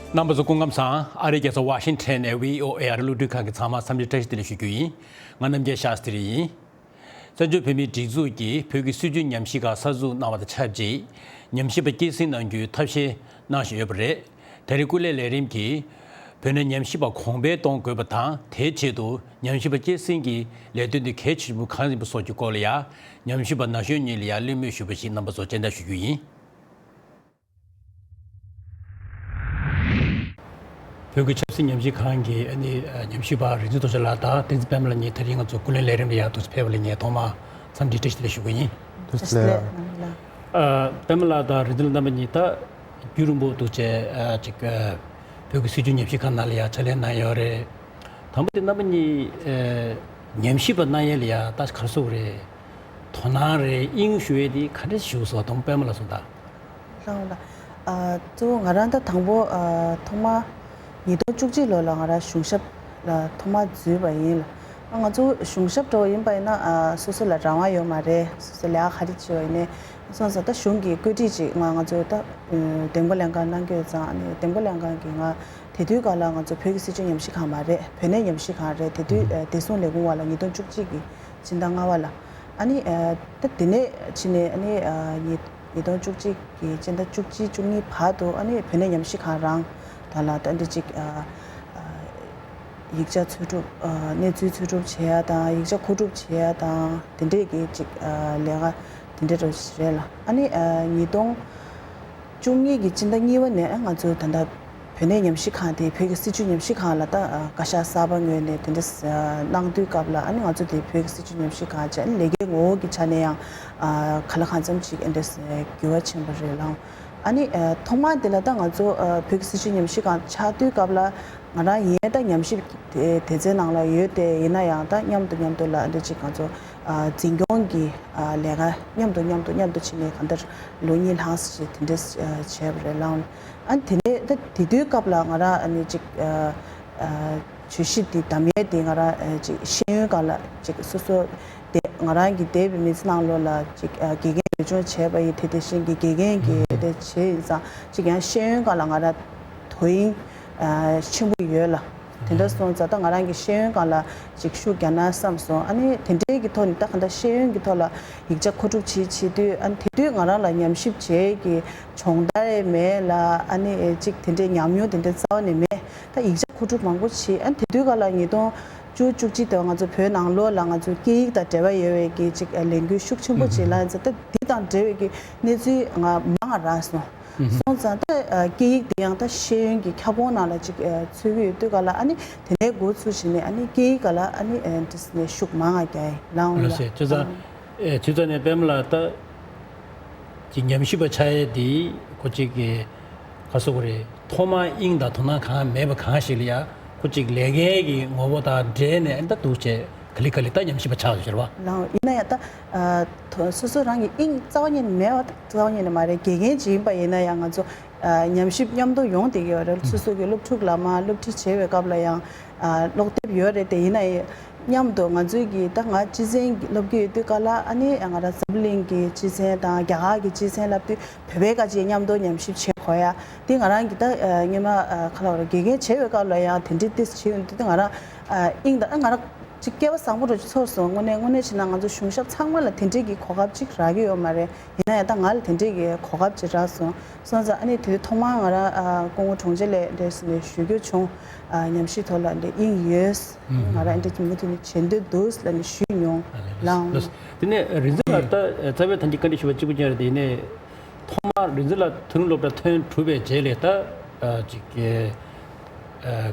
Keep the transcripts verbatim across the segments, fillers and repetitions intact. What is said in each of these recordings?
རྣམ་པ་ཚོ་སྐུ་ཁམས་བཟང་། ཨ་རིའི་རྒྱལ་ས་ཝ་ཤིང་ཊོན་ནས་བྷི་ཨོ་ཨེ་ཨ་རི་གློག་འཕྲིན་ཁང་གི་ཚང་མར་འཚམས་འདྲི་བཀྲ་ཤིས་བདེ་ལེགས་ཞུ་རྒྱུ་ཡིན། ང་རྣམ་རྒྱལ་ཤཱསྟྲི་ཡིན། བཙན་བྱོལ་བོད་མིའི་སྒྲིག་འཛུགས་ཀྱིས་བོད་ཀྱི་སྲིད་བྱུས་ཉམས་ཞིབ་ཁང་གསར་འཛུགས་གནང་བ་དང་ཆབས་ཅིག་ཉམས་ཞིབ་པ་སྐྱེད་སྲིང་གནང་རྒྱུའི་ཐབས་ཤེས་གནང་བཞིན་ཡོད་པ་རེད། ད་རེས་སྐུ་ལས་ལས་རིམ་གྱིས་བོད་ནས་ཉམས་ཞིབ་པ་གོང་འཕེལ་གཏོང་དགོས་པ་དང་། དེའི་ཆེད་དུ་ཉམས་ཞིབ་པ་སྐྱེད་སྲིང་གི་ལས་དོན་དེ་གལ་ཆེན་པོ་གང་ཡིན་པ་སོགས་ཀྱི་སྐོར་ལ་ཡང་ཉམས་ཞིབ་པ་ན་གཞོན་གཉིས་ལ་ཡང་གླེང་མོལ་ཞུས་པ་ཞིག་རྣམ་པ་ཚོར་སྤྱན་འདྲེན་ཞུ་རྒྱུ་ཡིན། བོད་ཀྱི་ཆབ་སྲིད་ཉམས་ཞིབ་ཁང་གི་ཨ་ནི་ཉམས་ཞིབ་པ་རིག་འཛིན་རྡོ་རྗེ་ལགས་དང་བསྟན་འཛིན་པད་མ་ལགས་གཉིས་དེ་རིང་ང་ཚོ་སྐུ་ལས་ལས་རིམ་ལ་ཡར་འདུག་སེ་ཕེབས་པ་ལ་ངས་ཐོག་མར་འཚམས་འདྲི་བཀྲ་ཤིས་བདེ་ལེགས་ཞུ་གི་ཡིན། བཀྲ་ཤིས་བདེ་ལེགས། ཨ། པད་མ་ལགས་དང་རིག་འཛིན་ལགས་རྣམ་པ་གཉིས་ད་རྒྱུན་རིང་པོ་འདུག་བྱས་ཨ་ཅིག་ཨ་བོད་ཀྱི་སྲིད་བྱུས་ཉམས་ཞིབ་ཁང་ནང་ལ་ཡར་ཕྱག་ལས་གནང་ཡོད་རེད། དང་པོ་དེ་རྣམ་པ་གཉིས་ཨ་ཉམས་ཞིབ་པ་གནང་ཡས་ལ་ཡར་ད་ག་རེ་ཟེར་དགོས་རེད། དོ་སྣང་རེད། དབྱིངས་ཞུ་ཡས་དེ་ག་འདྲ་ཞིག་བཟོ་དང་པད་མ་ལགས་སོང་ད། ལགས་འོང་ལགས། ཨ་གཙོ་བོ་ང་རང་ད་དང་པོ་ཨ་ཐོག་མ་ཉིས་སྟོང་བཅུ་གཅིག་ལོ་ལ་ང་རང་གཞུང་ཞབས་ལ་ཐོག་མ་འཛུལ་བ་ཡིན་ལགས། ཨ་ང་ཚོ་གཞུང་ཞབས་འདྲ་བོ་ཡིན་པ་ཡིན་ན་ཨ་སོ་སོ་ལ་རང་དབང་ཡོད་མ་རེད། སོ་སོ་ལས་ཀ་ག་རེ་བྱེད་པ་ཡིན་ནའི་སོང་ཙང་ད་གཞུང་གི་བཀོད་སྒྲིག་ཅིག་ང་ང་ཚོ་ད་འདེམས་བསྐོ་ལྷན་ཁང་གནང་གི་ཡོད་ཙང་། ཨ་ནི་འདེམས་བསྐོ་ལྷན་ཁང་གིས་ང་དེ་དུས་སྐབས་ལ་ང་ཚོ་བོད་ཀྱི་སྲིད་བྱུས་ཉམས་ཞིབ་ཁང་མ་རེད། བོད་གནས་ཉམས་ཞིབ་ཁང་རེད། དེ་དུས་ཨ་བདེ་སྲུང་ལས་ཁུངས་བར་ལ་ཉིས་སྟོང་བཅུ་གཅིག་གི་སྤྱི་ཟླ་ལྔ་པ་ལ། ཨ་ནི་ཨ་ད་དེ་ནས་ཕྱི་ནས་ཨ་ནི་ཨ་ཉིས་ཉིས་སྟོང་བཅུ་གཅིག་གི་སྤྱི་ཟླ་བཅུ་གཅིག་བཅུ་གཉིས་བར་དུ་ཨ་ནི་བོད་གནས་ཉམས་ཞིབ་ཁང་རང་དང་ལ་ད་འདི་གཅིག་ཨ་ཨ་ཡིག་ཆ་འཚོལ་སྒྲུབ་ཨ་གནས་ཚུལ་འཚོལ་སྒྲུབ་བྱེད་ཡ་དང་། ཡིག་ཆ་མཁོ་སྒྲུབ་བྱེད་ཡ་དང་། དེ་འདྲས་ཀྱི་གཅིག་ཨ་ལས་ཀ་དེ་འདྲས་རོ་རེད་ལགས། ཨ་ནི་ཨ་ཉིས་སྟོང་བཅུ་གཉིས་ཀྱི་སྤྱི་ཟླ་གཉིས་པ་ནས་ང་ཚོ་ད་ལྟ་བོད་གནས་ཉམས་ཞིབ་ཁང་དེ་བོད་ཀྱི་སྲིད་བྱུས་ཉམས་ཞིབ་ཁང་ལ་ད་ཨ་བཀའ་ཤག་གསར་པ་ངོས་ནས་དེ་འདྲ་ཨ་གནང་དུས་སྐབས་ལ། ཨ་ནི་ང་ཚོ་དེ་བོད་ཀྱི་སྲིད་བྱུས་ཉམས་ཞིབ་ཁང་བྱས། ཨ་ནི་ལས་ཀའི་ངོ་བོ་གི་ཆ་ནས་ཡང་ཨ་ག་ལ་གང་འཚམ་ཅིག་ཨ་འདྲ་འགྱུར་བ་ཕྱིན་པ་རེད་ལགས། ཨ་ནི་ཨ་ཐོག་མ་དེ་ལ་ད་ང་ཚོ་ཨ་བོད་ཀྱི་སྲིད་བྱུས་ཉམས་ཞིབ་ཁང་ཆགས་དུས་སྐབས་ལ་ང་རང་ཡིན་ད་ཉམས་ཞིབ་དེ་དེ་ཚོའི་ནང་ལ་ཡོད་དེ། ཡིན་ན་ཡང་ད་མཉམ་དུ་མཉམ་དུ་ལ་ཨ་འདྲ་ཅིག་ང་ཚོ་ཨ་འཛིན་སྐྱོང་གི་ཨ་ལས་ཀ་མཉམ་དུ་མཉམ་དུ་མཉམ་དུ་ཕྱིན་ནས་གང་ལྟར་ལོ་གཉིས་ལྷག་ཙམ་ཞིག་དེ་འདྲ་ཨ་བྱས་པ་རེད་ལགས། ཨ་དེ་ནས་ད་དེ་དུས་སྐབས་ལ་ང་རང་ཨ་ནི་ཅིག་ཨ་ཨ་བརྗོད་གཞི་འདི་བདམས་ཡས་དེ་ང་རང་ཨ་ཅིག་ཤེས་ཡོན་སྒང་ལ་ཅིག་སོ་སོ་དེ་ང་རང་གི་འདས་པའི་མི་ཚེ་ནང་ལོགས་ལ་ཅིག་ཨ་དགེ་རྒན་འོས་སྦྱོང་བྱས་པ་ཡིན། དེ་དེ་བཞིན་གྱི་དགེ་རྒན་གྱི་དེ་བྱས་ཡིན་ཙང་ཅིག་ཡང་ཤེས་ཡོན་སྒང་ལ་ང་རང་དོ་དབྱིངས་ཆེན་པོ་ཡོད་ལགས། དེ་འདྲ་སོང་ཙང་ད་ང་རང་གི་ཤེས་ཡོན་སྒང་ལ་ཅིག་ཤུགས་རྒྱག་ན་བསམ་སོང་། ཨ་ནི་དེ་འདྲའི་གི་ཐོག་ནས་ད་ག་འདྲ་ཤེས་ཡོན་གྱི་ཐོག་ལ་ཡིག་ཆ་མཁོ་སྒྲུབ་བྱེད་བྱེད་དུས། ཨ་ནི་དེ་དུས་ང་རང་ལ་ཉམས་ཞིབ་བྱེད་ཀྱི་སྦྱོང་བརྡར་མེད་ལ། ཨ་ནི་ཅིག་དེ་འདྲའི་ཉམས་མྱོང་དེ་འདྲ་རྩ་བ་ནས་མེད། ད་ཡིག་ཆ་མཁོ་སྒྲུབ་མང་པོ་བྱེད། ཨ་ནི་དེ་དུས་སྐབས་ལ་ཉིས་སྟོང་བཅུ་བཅུ་གཅིག་དེ་ང་ཚོ་བོད་ནང་ལོགས་ལ་ང་ཚོ་སྐད་ཡིག་དང་འབྲེལ་བ་ཡོད་པའི་གི་ཅིག་ལས་འགུལ་ཤུགས་ཆེན་པོ་ཅིག་ལ་ཡིན་ཙང་། ད་འདི་དང་འབྲེལ་བའི་གི་གནས་ཚུལ་ང་མང་ང་རག་སོང་། སོང་ཙང་ད་ཨ་སྐད་ཡིག་དེ་ཡང་ད་ཤེས་ཡོན་གྱི་ཁྱབ་ཁོངས་ནང་ལ་ཅིག་ཨ་ཚུད་ཀྱི་ཡོད་དུས་སྐབས་ལ། ཨ་ནི་དེ་ནས་འགོ་ཚུགས་བྱས་ནས་ཨ་ནི་སྐད་ཡིག་སྒང་ལ་ཨ་ནི་ཨ་འདྲ་ནས་ཤུགས་མང་ང་རྒྱག་ཡིན་ལགས། ལགས་སོ། བྱས་ཙང་ཨ་ཨེ་བྱས་ཙང་ནས་པད་མ་ལགས་ད་ཅིག་ཉམས་ཞིབ་པ་ཆགས་ཡས་དེ་ཁོ་ཅིག་གི་ག་རེ་ཟེར་དགོས་རེད། ཐོག་མར་དབྱིངས་དང་དོ་སྣང་གང་མེད་པ་གང་ཞིག་ལ་ཡ་ཁོ་ཅིག་ལས་འགན་གྱི་ངོ་བོ་དང་འབྲེལ་ནས་ཨ་ནི་ད་འདུག་བྱས་ག་ལེ་ག་ལེ་ད་ཉམས་ཞིབ་པ་ཆགས་ཡོད་རེད་པ། ལགས། ཡིན་ན་ཡང་ད་ཨ་ཐོ་སོ་སོ་རང་གི་དབྱིངས་རྩ་བ་ཉིད་ནས་མེད་པ། རྩ་བ་ཉིད་ནས་མ་རེད། དགེ་རྒན་ཅིག་ཡིན་པ་ཡིན་ན་ཡང་ང་ཚོ་ཨ་ཉམས་ཞིབ་མཉམ་དུ་ཡོང་བསྡད་ཀྱི་ཡོད་རེད། སོ་སོ་གི་སློབ་ཕྲུག་ལ་མར་སློབ་ཁྲིད་བྱེད་པའི་སྐབས་ལ་ཡང་ཨ་ཀློག་དེབ་ཡོད་རེད་དེ། ཡིན་ན་ཡང་མཉམ་དུ་ང་ཚོའི་གི་ད་ང་སྤྱི་ཚན་གྱི་སློབ་ཀྱི་ཡོད་དུས་སྐབས་ལ། ཨ་ནི་ང་རང་འཛམ་བུ་གླིང་གི་སྤྱི་ཚན་དང་རྒྱ་གར་གྱི་སྤྱི་ཚན་བསླབ་དུས་བོད་པའི་སྐད་ཆ་མཉམ་དུ་ཉམས་ཞིབ་བྱེད་དགོས་ཡ་དེ་ང་རང་གི་ད་ཨ་སྔོན་མ་ཨ་ག་ལབ་རེད། དགེ་རྒན་བྱེད་པའི་སྐབས་ལ་ཡང་དེ་འདྲའི་ཏིས་བྱེད་ཡོང་དུས་ད་ང་རང་ཨ་དབྱིངས་དང་ཨ་ང་རང་ཅིག་སྐལ་བ་བཟང་པོ་འདྲ་ཅིག་ཚོར་སོང་། དངོས་གནས་དངོས་གནས་བྱས་ན་ང་ཚོ་གཞུང་ཞབས་ཚང་མ་ལ་དེ་འདྲའི་གི་གོ་སྐབས་ཅིག་རག་གི་ཡོད་མ་རེད། ཡིན་ན་ཡང་ད་ང་ལ་དེ་འདྲའི་གི་གོ་སྐབས་ཅིག་རག་སོང་། སོང་ཙང་ཨ་ནི་དེ་དུས་ཐོག་མར་ང་རང་ཨ་སྐུ་ངོ་དྲུང་ཆེ་ལགས་འདྲ་ཟེར་ནས་ཞུ་རྒྱུ་བྱུང་། ཨ་ཉམས་ཞིབ་ཐོག་ལ་འདི་དབྱིངས་ཡོད། ང་རང་འདི་གི་མུ་མཐུད་ནས་བྱེད་འདོད་འདུག་ལབ་ནས་ཞུས་མྱོང་། ལགས། དེ་ནས་རིག་འཛིན་ལགས་ད་རྩ་བའི་ད་གིན་བཀའ་འདྲི་ཞུས་པ་གཅིག་པ་ཅིག་རེད། དེ་ནས་ཐོག་མར་རིག་འཛིན་ལགས་ཐོན་རིམ་སློབ་གྲྭ་ཐོན་གྲུབ་པའི་རྗེས་ལ་ད་ཨ་ཅིག་ཨ་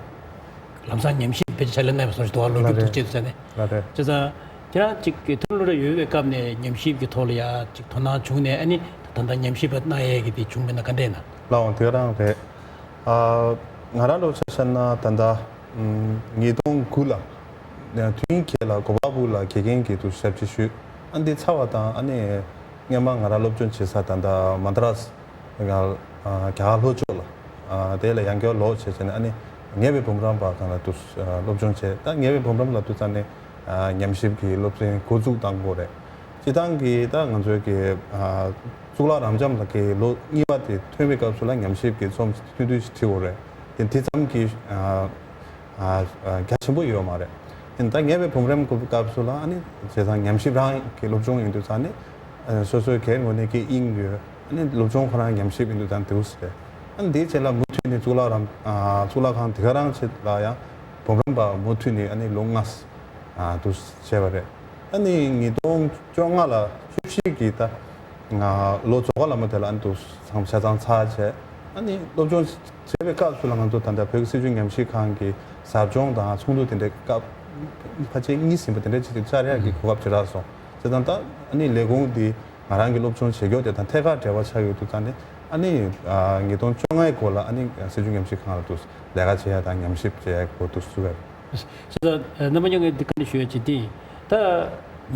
ལམ་སང་ཉམས་ཞིབ་ཕལ་ཆེར་ཕྱག་ལས་གནང་བའི་བཟོ་ཞིག་འདུག་པ། ལོ་རྒྱུས་འདུག་ཅེས་ཟེར་ནས། ལགས་རེད། བྱས་ཙང་ཁྱེད་རང་ཅིག་ཐོན་རིམ་སློབ་གྲྭ་ཡོད་པའི་སྐབས་ནས་ཉམས་ཞིབ་ཀྱི་ཐོག་ལ་ཡ་ཅིག་དོ་སྣང་བྱུང་ནས། ཨ་ནི་ད་ལྟ་ཉམས་ཞིབ་པ་གནང་ཡས་ཀྱི་དེ་བྱུང་མིན་ན་ག་འདྲས་ན། ལགས་འོང་། དེ་རང་རེད། ཨ་ང་རང་ལོ་ཆ་བཞག་ན་ད་ལྟ་ཉིས་སྟོང་དགུ་ལ་དུས་ཡུན་འཁྱོལ་ལ་གོ་པལ་པུར་ལ་དགེ་རྒན་གྱི་དུ་ཞབས་ཕྱི་ཞུས། ཨ་འདི་ཚར་བ་དང་ཨ་ནི་སྔོན་མ་ང་རང་སློབ་སྦྱོང་བྱེད་ས་ད་ལྟ་མ་དྲ་སི་རྒྱ་གར་ལྷོ་ཕྱོགས་ལ་དེ་ལ་ཡང་བསྐྱར་ལོག་བྱས་བྱས་ནས། ཨ་ནི་ཉེ་བའི་འབུམ་རམས་པ་སྒང་ལ་དུ་སློབ་སྦྱོང་བྱས། ད་ཉེ་བའི་འབུམ་རམས་ལ་དུ་ཙང་ནས་ཉམས་ཞིབ་ཀྱི་སློབ་ཚན་འགོ་འཛུགས་བཏང་དགོས་རེད། སྤྱི་བཏང་གི་ད་ང་ཚོའི་གི་གཙུག་ལག་རབ་འབྱམས་ལ་གི་ལོ་གཉིས་པ་དེ་ཐོན་པའི་སྐབས་སུ་ལ་ཉམས་ཞིབ་ཀྱི་རྩོམ་ཐུང་ཐུང་ཞིག་བྲིས་དགོས་རེད། དེ་དེ་ཙམ་གྱི་ཨ་ཨ་ཨ་རྒྱ་ཆེན་པོ་ཡོད་མ་རེད། ཡིན་ད་ངས་བའི་བུམ་རམས་སྐབས་སུ་ལ་ཨ་ནི་བྱས་ཙང་ཉམས་ཞིབ་རང་གི་སློབ་སྦྱོང་ཡིན་དུས་ཙང་ནི་ཨ་སོ་སོའི་སྒེར་ངོས་ནས་ཀྱི་དབྱིངས་ཡོད། ཨ་ནི་སློབ་སྦྱོང་ཁོ་རང་ཉམས་ཞིབ་ཡིན་དུས་ཙང་དེའུ་སི་རེད། ཨ་ནི་དེའི་རྗེས་ལ་མུ་མཐུད་ནས་གཙུག་ལག་རམ་ཨ་གཙུག་ལག་ཁང་དེ་ག་རང་ཆེད་ལ་ཡང་བུམ་རམས་པ་མུ་མཐུད་ནས་ཨ་ནི་ལོ་ལྔ་ཨ་དུ་བྱས་པ་རེད། ཨ་ནི་ཉིས་སྟོང་བཅོ་ལྔ་ལ་བཅུ་བཞི་གི་ད་ང་ལོ་རྫོགས་པ་ལ་མོ་དེ་ལ་ཨ་ནི་དུ་ཚང་ཆ་ཚང་ཚར་བྱས། ཨ་ནི་སློབ་སྦྱོང་བྱེད་པའི་སྐབས་སུ་ལ་ང་ཚོ་ད་ལྟ་བོད་ཀྱི་སྲིད་བྱུས་ཉམས་ཞིབ་ཁང་གི་ཟབ་སྦྱོང་དང་ཚོགས་འདུ་དེ་འདྲའི་སྐབས་ཕལ་ཆེར་གཉིས་ཟིན་པ་དེ་འདྲའི་ཅིག་ཅིག་བཅར་ཡག་གི་གོ་སྐབས་ཅིག་རག་སོང་། བྱས་ཙང་ད་ཨ་ནི་ལས་ཁུངས་འདི་ང་རང་གི་སློབ་སྦྱོང་བྱེད་མཁན་དེ་དང་ཐད་ཀར་འབྲེལ་བ་ཆགས་ཡོད་དུས་ཙང་ནི་ཨ་ནི་ཉིས་སྟོང་བཅོ་ལྔའི་འགོ་ལ་ཨ་ནི་སྲིད་བྱུས་ཉམས་ཞིབ་ཁང་ལ་དུ་ལས་ཀ་བྱེད་ཡག་དང་ཉམས་ཞིབ་བྱེད་ཡག་གི་འགོ་དུ་བཙུགས་ཡོད། ཞེས་ད་རྣམ་པ་སྨྱོ་ངས་འདི་བཀའ་འདྲི་ཞུ་ཡ་ཅིག་སྟེ། ད་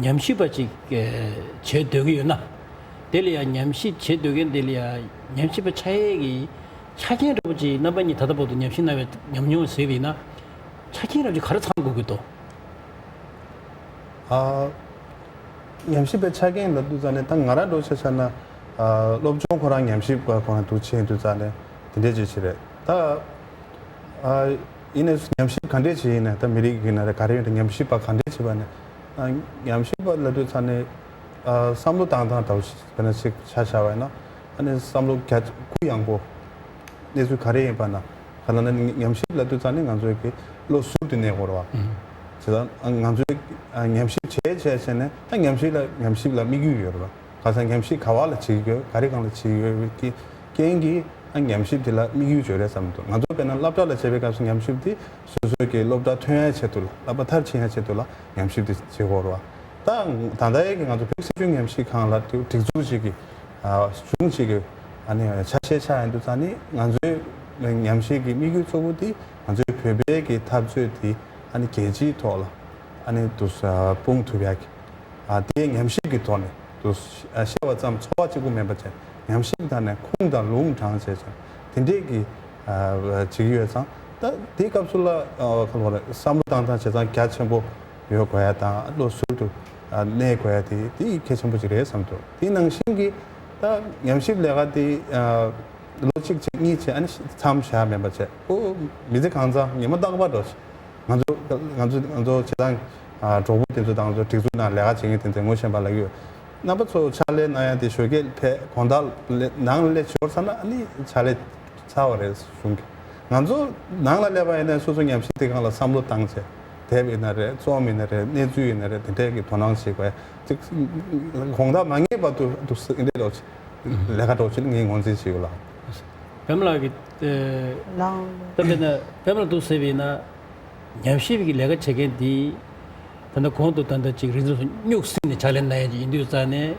ཉམས་ཞིབ་པ་ཅིག་བྱེད་འདོད་ཀྱི་ཡོད་ན། དེ་ལ་ཡང་ཉམས་ཞིབ་བྱེད་འདོད་མཁན་དེ་ལ་ཡང་ཉམས་ཞིབ་པ་ཆགས་ཡས་ཀྱི་ཆ་རྐྱེན་འདྲ་པོ་ཅིག་རྣམ་པ་གཉིས་ད་ལྟ་བར་དུ་ཉམས་ཞིབ་གནང་བའི་ཉམས་མྱོང་ཟེར་བ་ཡིན་ན། ཆ་རྐྱེན་འདྲ་པོ་ཅིག་ག་རེ་ཚང་དགོས་ཀྱི་འདུག་ཨ། ཉམས་ཞིབ་པའི་ཆ་རྐྱེན་ལབ་དུས་ཙང་ནས་ད་ང་རང་འདྲ་བོ་ཆ་བཞག་ན། ཨ། སློབ་སྦྱོང་ཁོ་རང་ཉམས་ཞིབ་པ་ཁོ་རང་འདུག་བྱེད་དུས་ཙང་ནས་དེ་འདྲས་ཅིག་བྱེད་རེད་ད། ཨ། ཡིན་ནའི་ཉམས་ཞིབ་ག་འདྲས་བྱེད་ཡིན་ན་ད་མི་རིགས་ཡིན་ན་རེད་ག་རེ་ཡིན་ན་ཉམས་ཞིབ་པ་ག་འདྲས་བྱེད་པ་ནས། ཨ། ཉམས་ཞིབ་པ་ལབ་དུས་ཙང་ནས། ཨ། བསམ་བློ་བཏང་སྟངས་ལྟ་བུ་ཞིག་དཔེར་ན་ཅིག་ཆ་བཞག་པ་ཡིན་ན། ཨ་ནི་བསམ་བློ་རྒྱ་གུ་ཡངས་པོ། གནས་ཚུལ་ག་རེ་ཡིན་པ་ན། ག་ལ་ན་ཉམས་ཞིབ་ལབ་དུས་ཙང་ནི་ང་ཚོའི་གི་བློ་གཟུར་དུ་གནས་དགོས་རེད་བ། ཨུམ། བྱས་ཙང་ང་ཚོའི་ཨ་ཉམས་ཞིབ་བྱས་བྱས་བྱས་ནས་ད་ཉམས་ཞིབ་ལ་ཉམས་ཞིབ་ལ་དམིགས་ཡུལ་ཡོད་རེད་བ། ག་ས་ཉམས་ཞིབ་ག་བ་ལ་བྱེད་ཀྱི་ཡོད་ག་རེ་སྒང་ལ་བྱེད་ཀྱི་ཡོད་ཀྱི་རྐྱེན་གྱིས་ཨ་ཉམས་ཞིབ་དེ་ལ་དམིགས་ཡུལ་ཅིག་ཡོད་རེད་བསམ་འདུག་ང་ཚོ་དཔེར་ན་སློབ་གྲྭ་ལ་བྱེད་པའི་སྐབས་སུ་ཉམས་ཞིབ་དེ་སོ་སོའི་གི་སློབ་གྲྭ་ཐོན་ཡ་ཆེད་དུ་ལ་སློབ་པ་མཐར་ཕྱིན་ཡ་ཆེད་དུ་ལ་ཉམས་ཞིབ་དེ་བྱེད་དགོས་རེད་བ། ད་ད་ལྟའི་གི་ང་ཚོ་བོད་སྲིད་བྱུས་ཉམས་ཞིབ་ཁང་ལ་སྒྲིག་འཛུགས་ཤིག་གི་ཨ་གཞུང་ཞིག་གི་ཨ་ནི་ཆ་ཤས་ཆགས་ཡོང་དུས་ཙང་ནི་ང་ཚོའི་ཉམས་ཞིབ་ཀྱི་དམིགས་ཡུལ་གཙོ་བོ་དེ་ང་ཚོའི་བོད་པའི་གི་འཐབ་རྩོད་དེ་ཨ་ནི་རྒྱལ་སྤྱིའི་ཐོག་ལ་ཨ་ནི་དུ་སྤུངས་ཐུབ་ཡག་གི་ཨ་དེའི་ཉམས་ཞིབ་ཀྱི་ཐོག་ནས་དུ་ཤེས་པ་ཙམ་ཚོར་བ་གཅིག་པུ་མིན་པ་བྱས་ཉམས་ཞིབ་དང་ནས་ཁུངས་དང་ལུང་དྲངས་བྱས་ཙང་དེ་འདྲས་ཀྱི་ཨ་བྱེད་ཀྱི་ཡོད་ཙང་ད་དེའི་སྐབས་སུ་ལ་ཨ་ག་ལ་བསམ་བློ་བཏང་སྟངས་བྱས་ཙང་རྒྱ་ཆེན་པོ། ཡོད་དགོས་ཡ་དང་བློ་གཟུར་དུ་གནས་དགོས་ཡ་དེ་དེ་གལ་ཆེན་པོ་ཅིག་རེད་བསམ་འདུག་དེ་ནང་བཞིན་གྱི་ད་ཉམས་ཞིབ་ལས་ཀ་དེ་ལོ་གཅིག་བྱས་གཉིས་བྱས་ཨ་ནི་མཚམས་བཞག་མེད་པ་བྱས་ཨོ་མི་ཚེ་གང་ཚང་ཉི་མ་རྟག་པར་འགྲོ་ཞིག་ང་ཚོ་ང་ཚོ་ང་ཚོ་བྱེད་སྟངས་གྲོགས་པོ་དེ་ཚོ་དང་ཚོ་སྒྲིག་འཛུགས་ནང་ལས་ཀ་བྱེད་མཁན་དེ་ཚོས་ངོ་ཤེས་པ་ལ་ཡོད། རྣམ་པ་ཚོ་ཕྱག་ལས་གནང་ཡ་དེ་ཞོགས་ཀས་ཕེབས་དགོང་དག་ནང་ལ་སླེབས་ཞོར་ཚར་ན་ཨ་ནི་ཕྱག་ལས། ཚར་བ་རེད་གཞུང་གི། ང་ཚོ་ནང་ལ་སླེབས་པ་ཡིན་ན་སོ་སོ་ཉམས་ཞིབ་དེ་སྒང་ལ་བསམ་བློ་བཏང་བྱས། དེབ་ཡིན་ན་རེད་རྩོམ་ཡིན་ན་རེད་གནས་ཚུལ་ཡིན་ན་རེད་དེ་འདྲས་ཀྱི་དོ་སྣང་བྱེད་དགོས་ཅིག་དགོང་དག་མ་ངེས་པར་དུ་འདུག་སེ་འདྲས་ལོག་ཅིག་ལས་ཀ་འགྲོ་ཅིག་ངས་ངོས་འཛིན་བྱེད་ཡོད་ལ། བེམ་ལགས་ཀྱི་ལའང་ད་དཔེར་ན་བེམ་ལགས་འདུག་ཟེར་བ་ཡིན་ན་ཉམས་ཞིབ་ཀྱི་ལས་ཀ་བྱེད་མཁན་འདི་ད་ལྟ་གོང་དུ་ད་ལྟ་ཅིག་རིག་འཛིན་སྙུག་སྲིང་ནས་ཕྱག་ལས་གནང་ཡས་ཅིག་ཡིན་དུས་ཙང་ནས་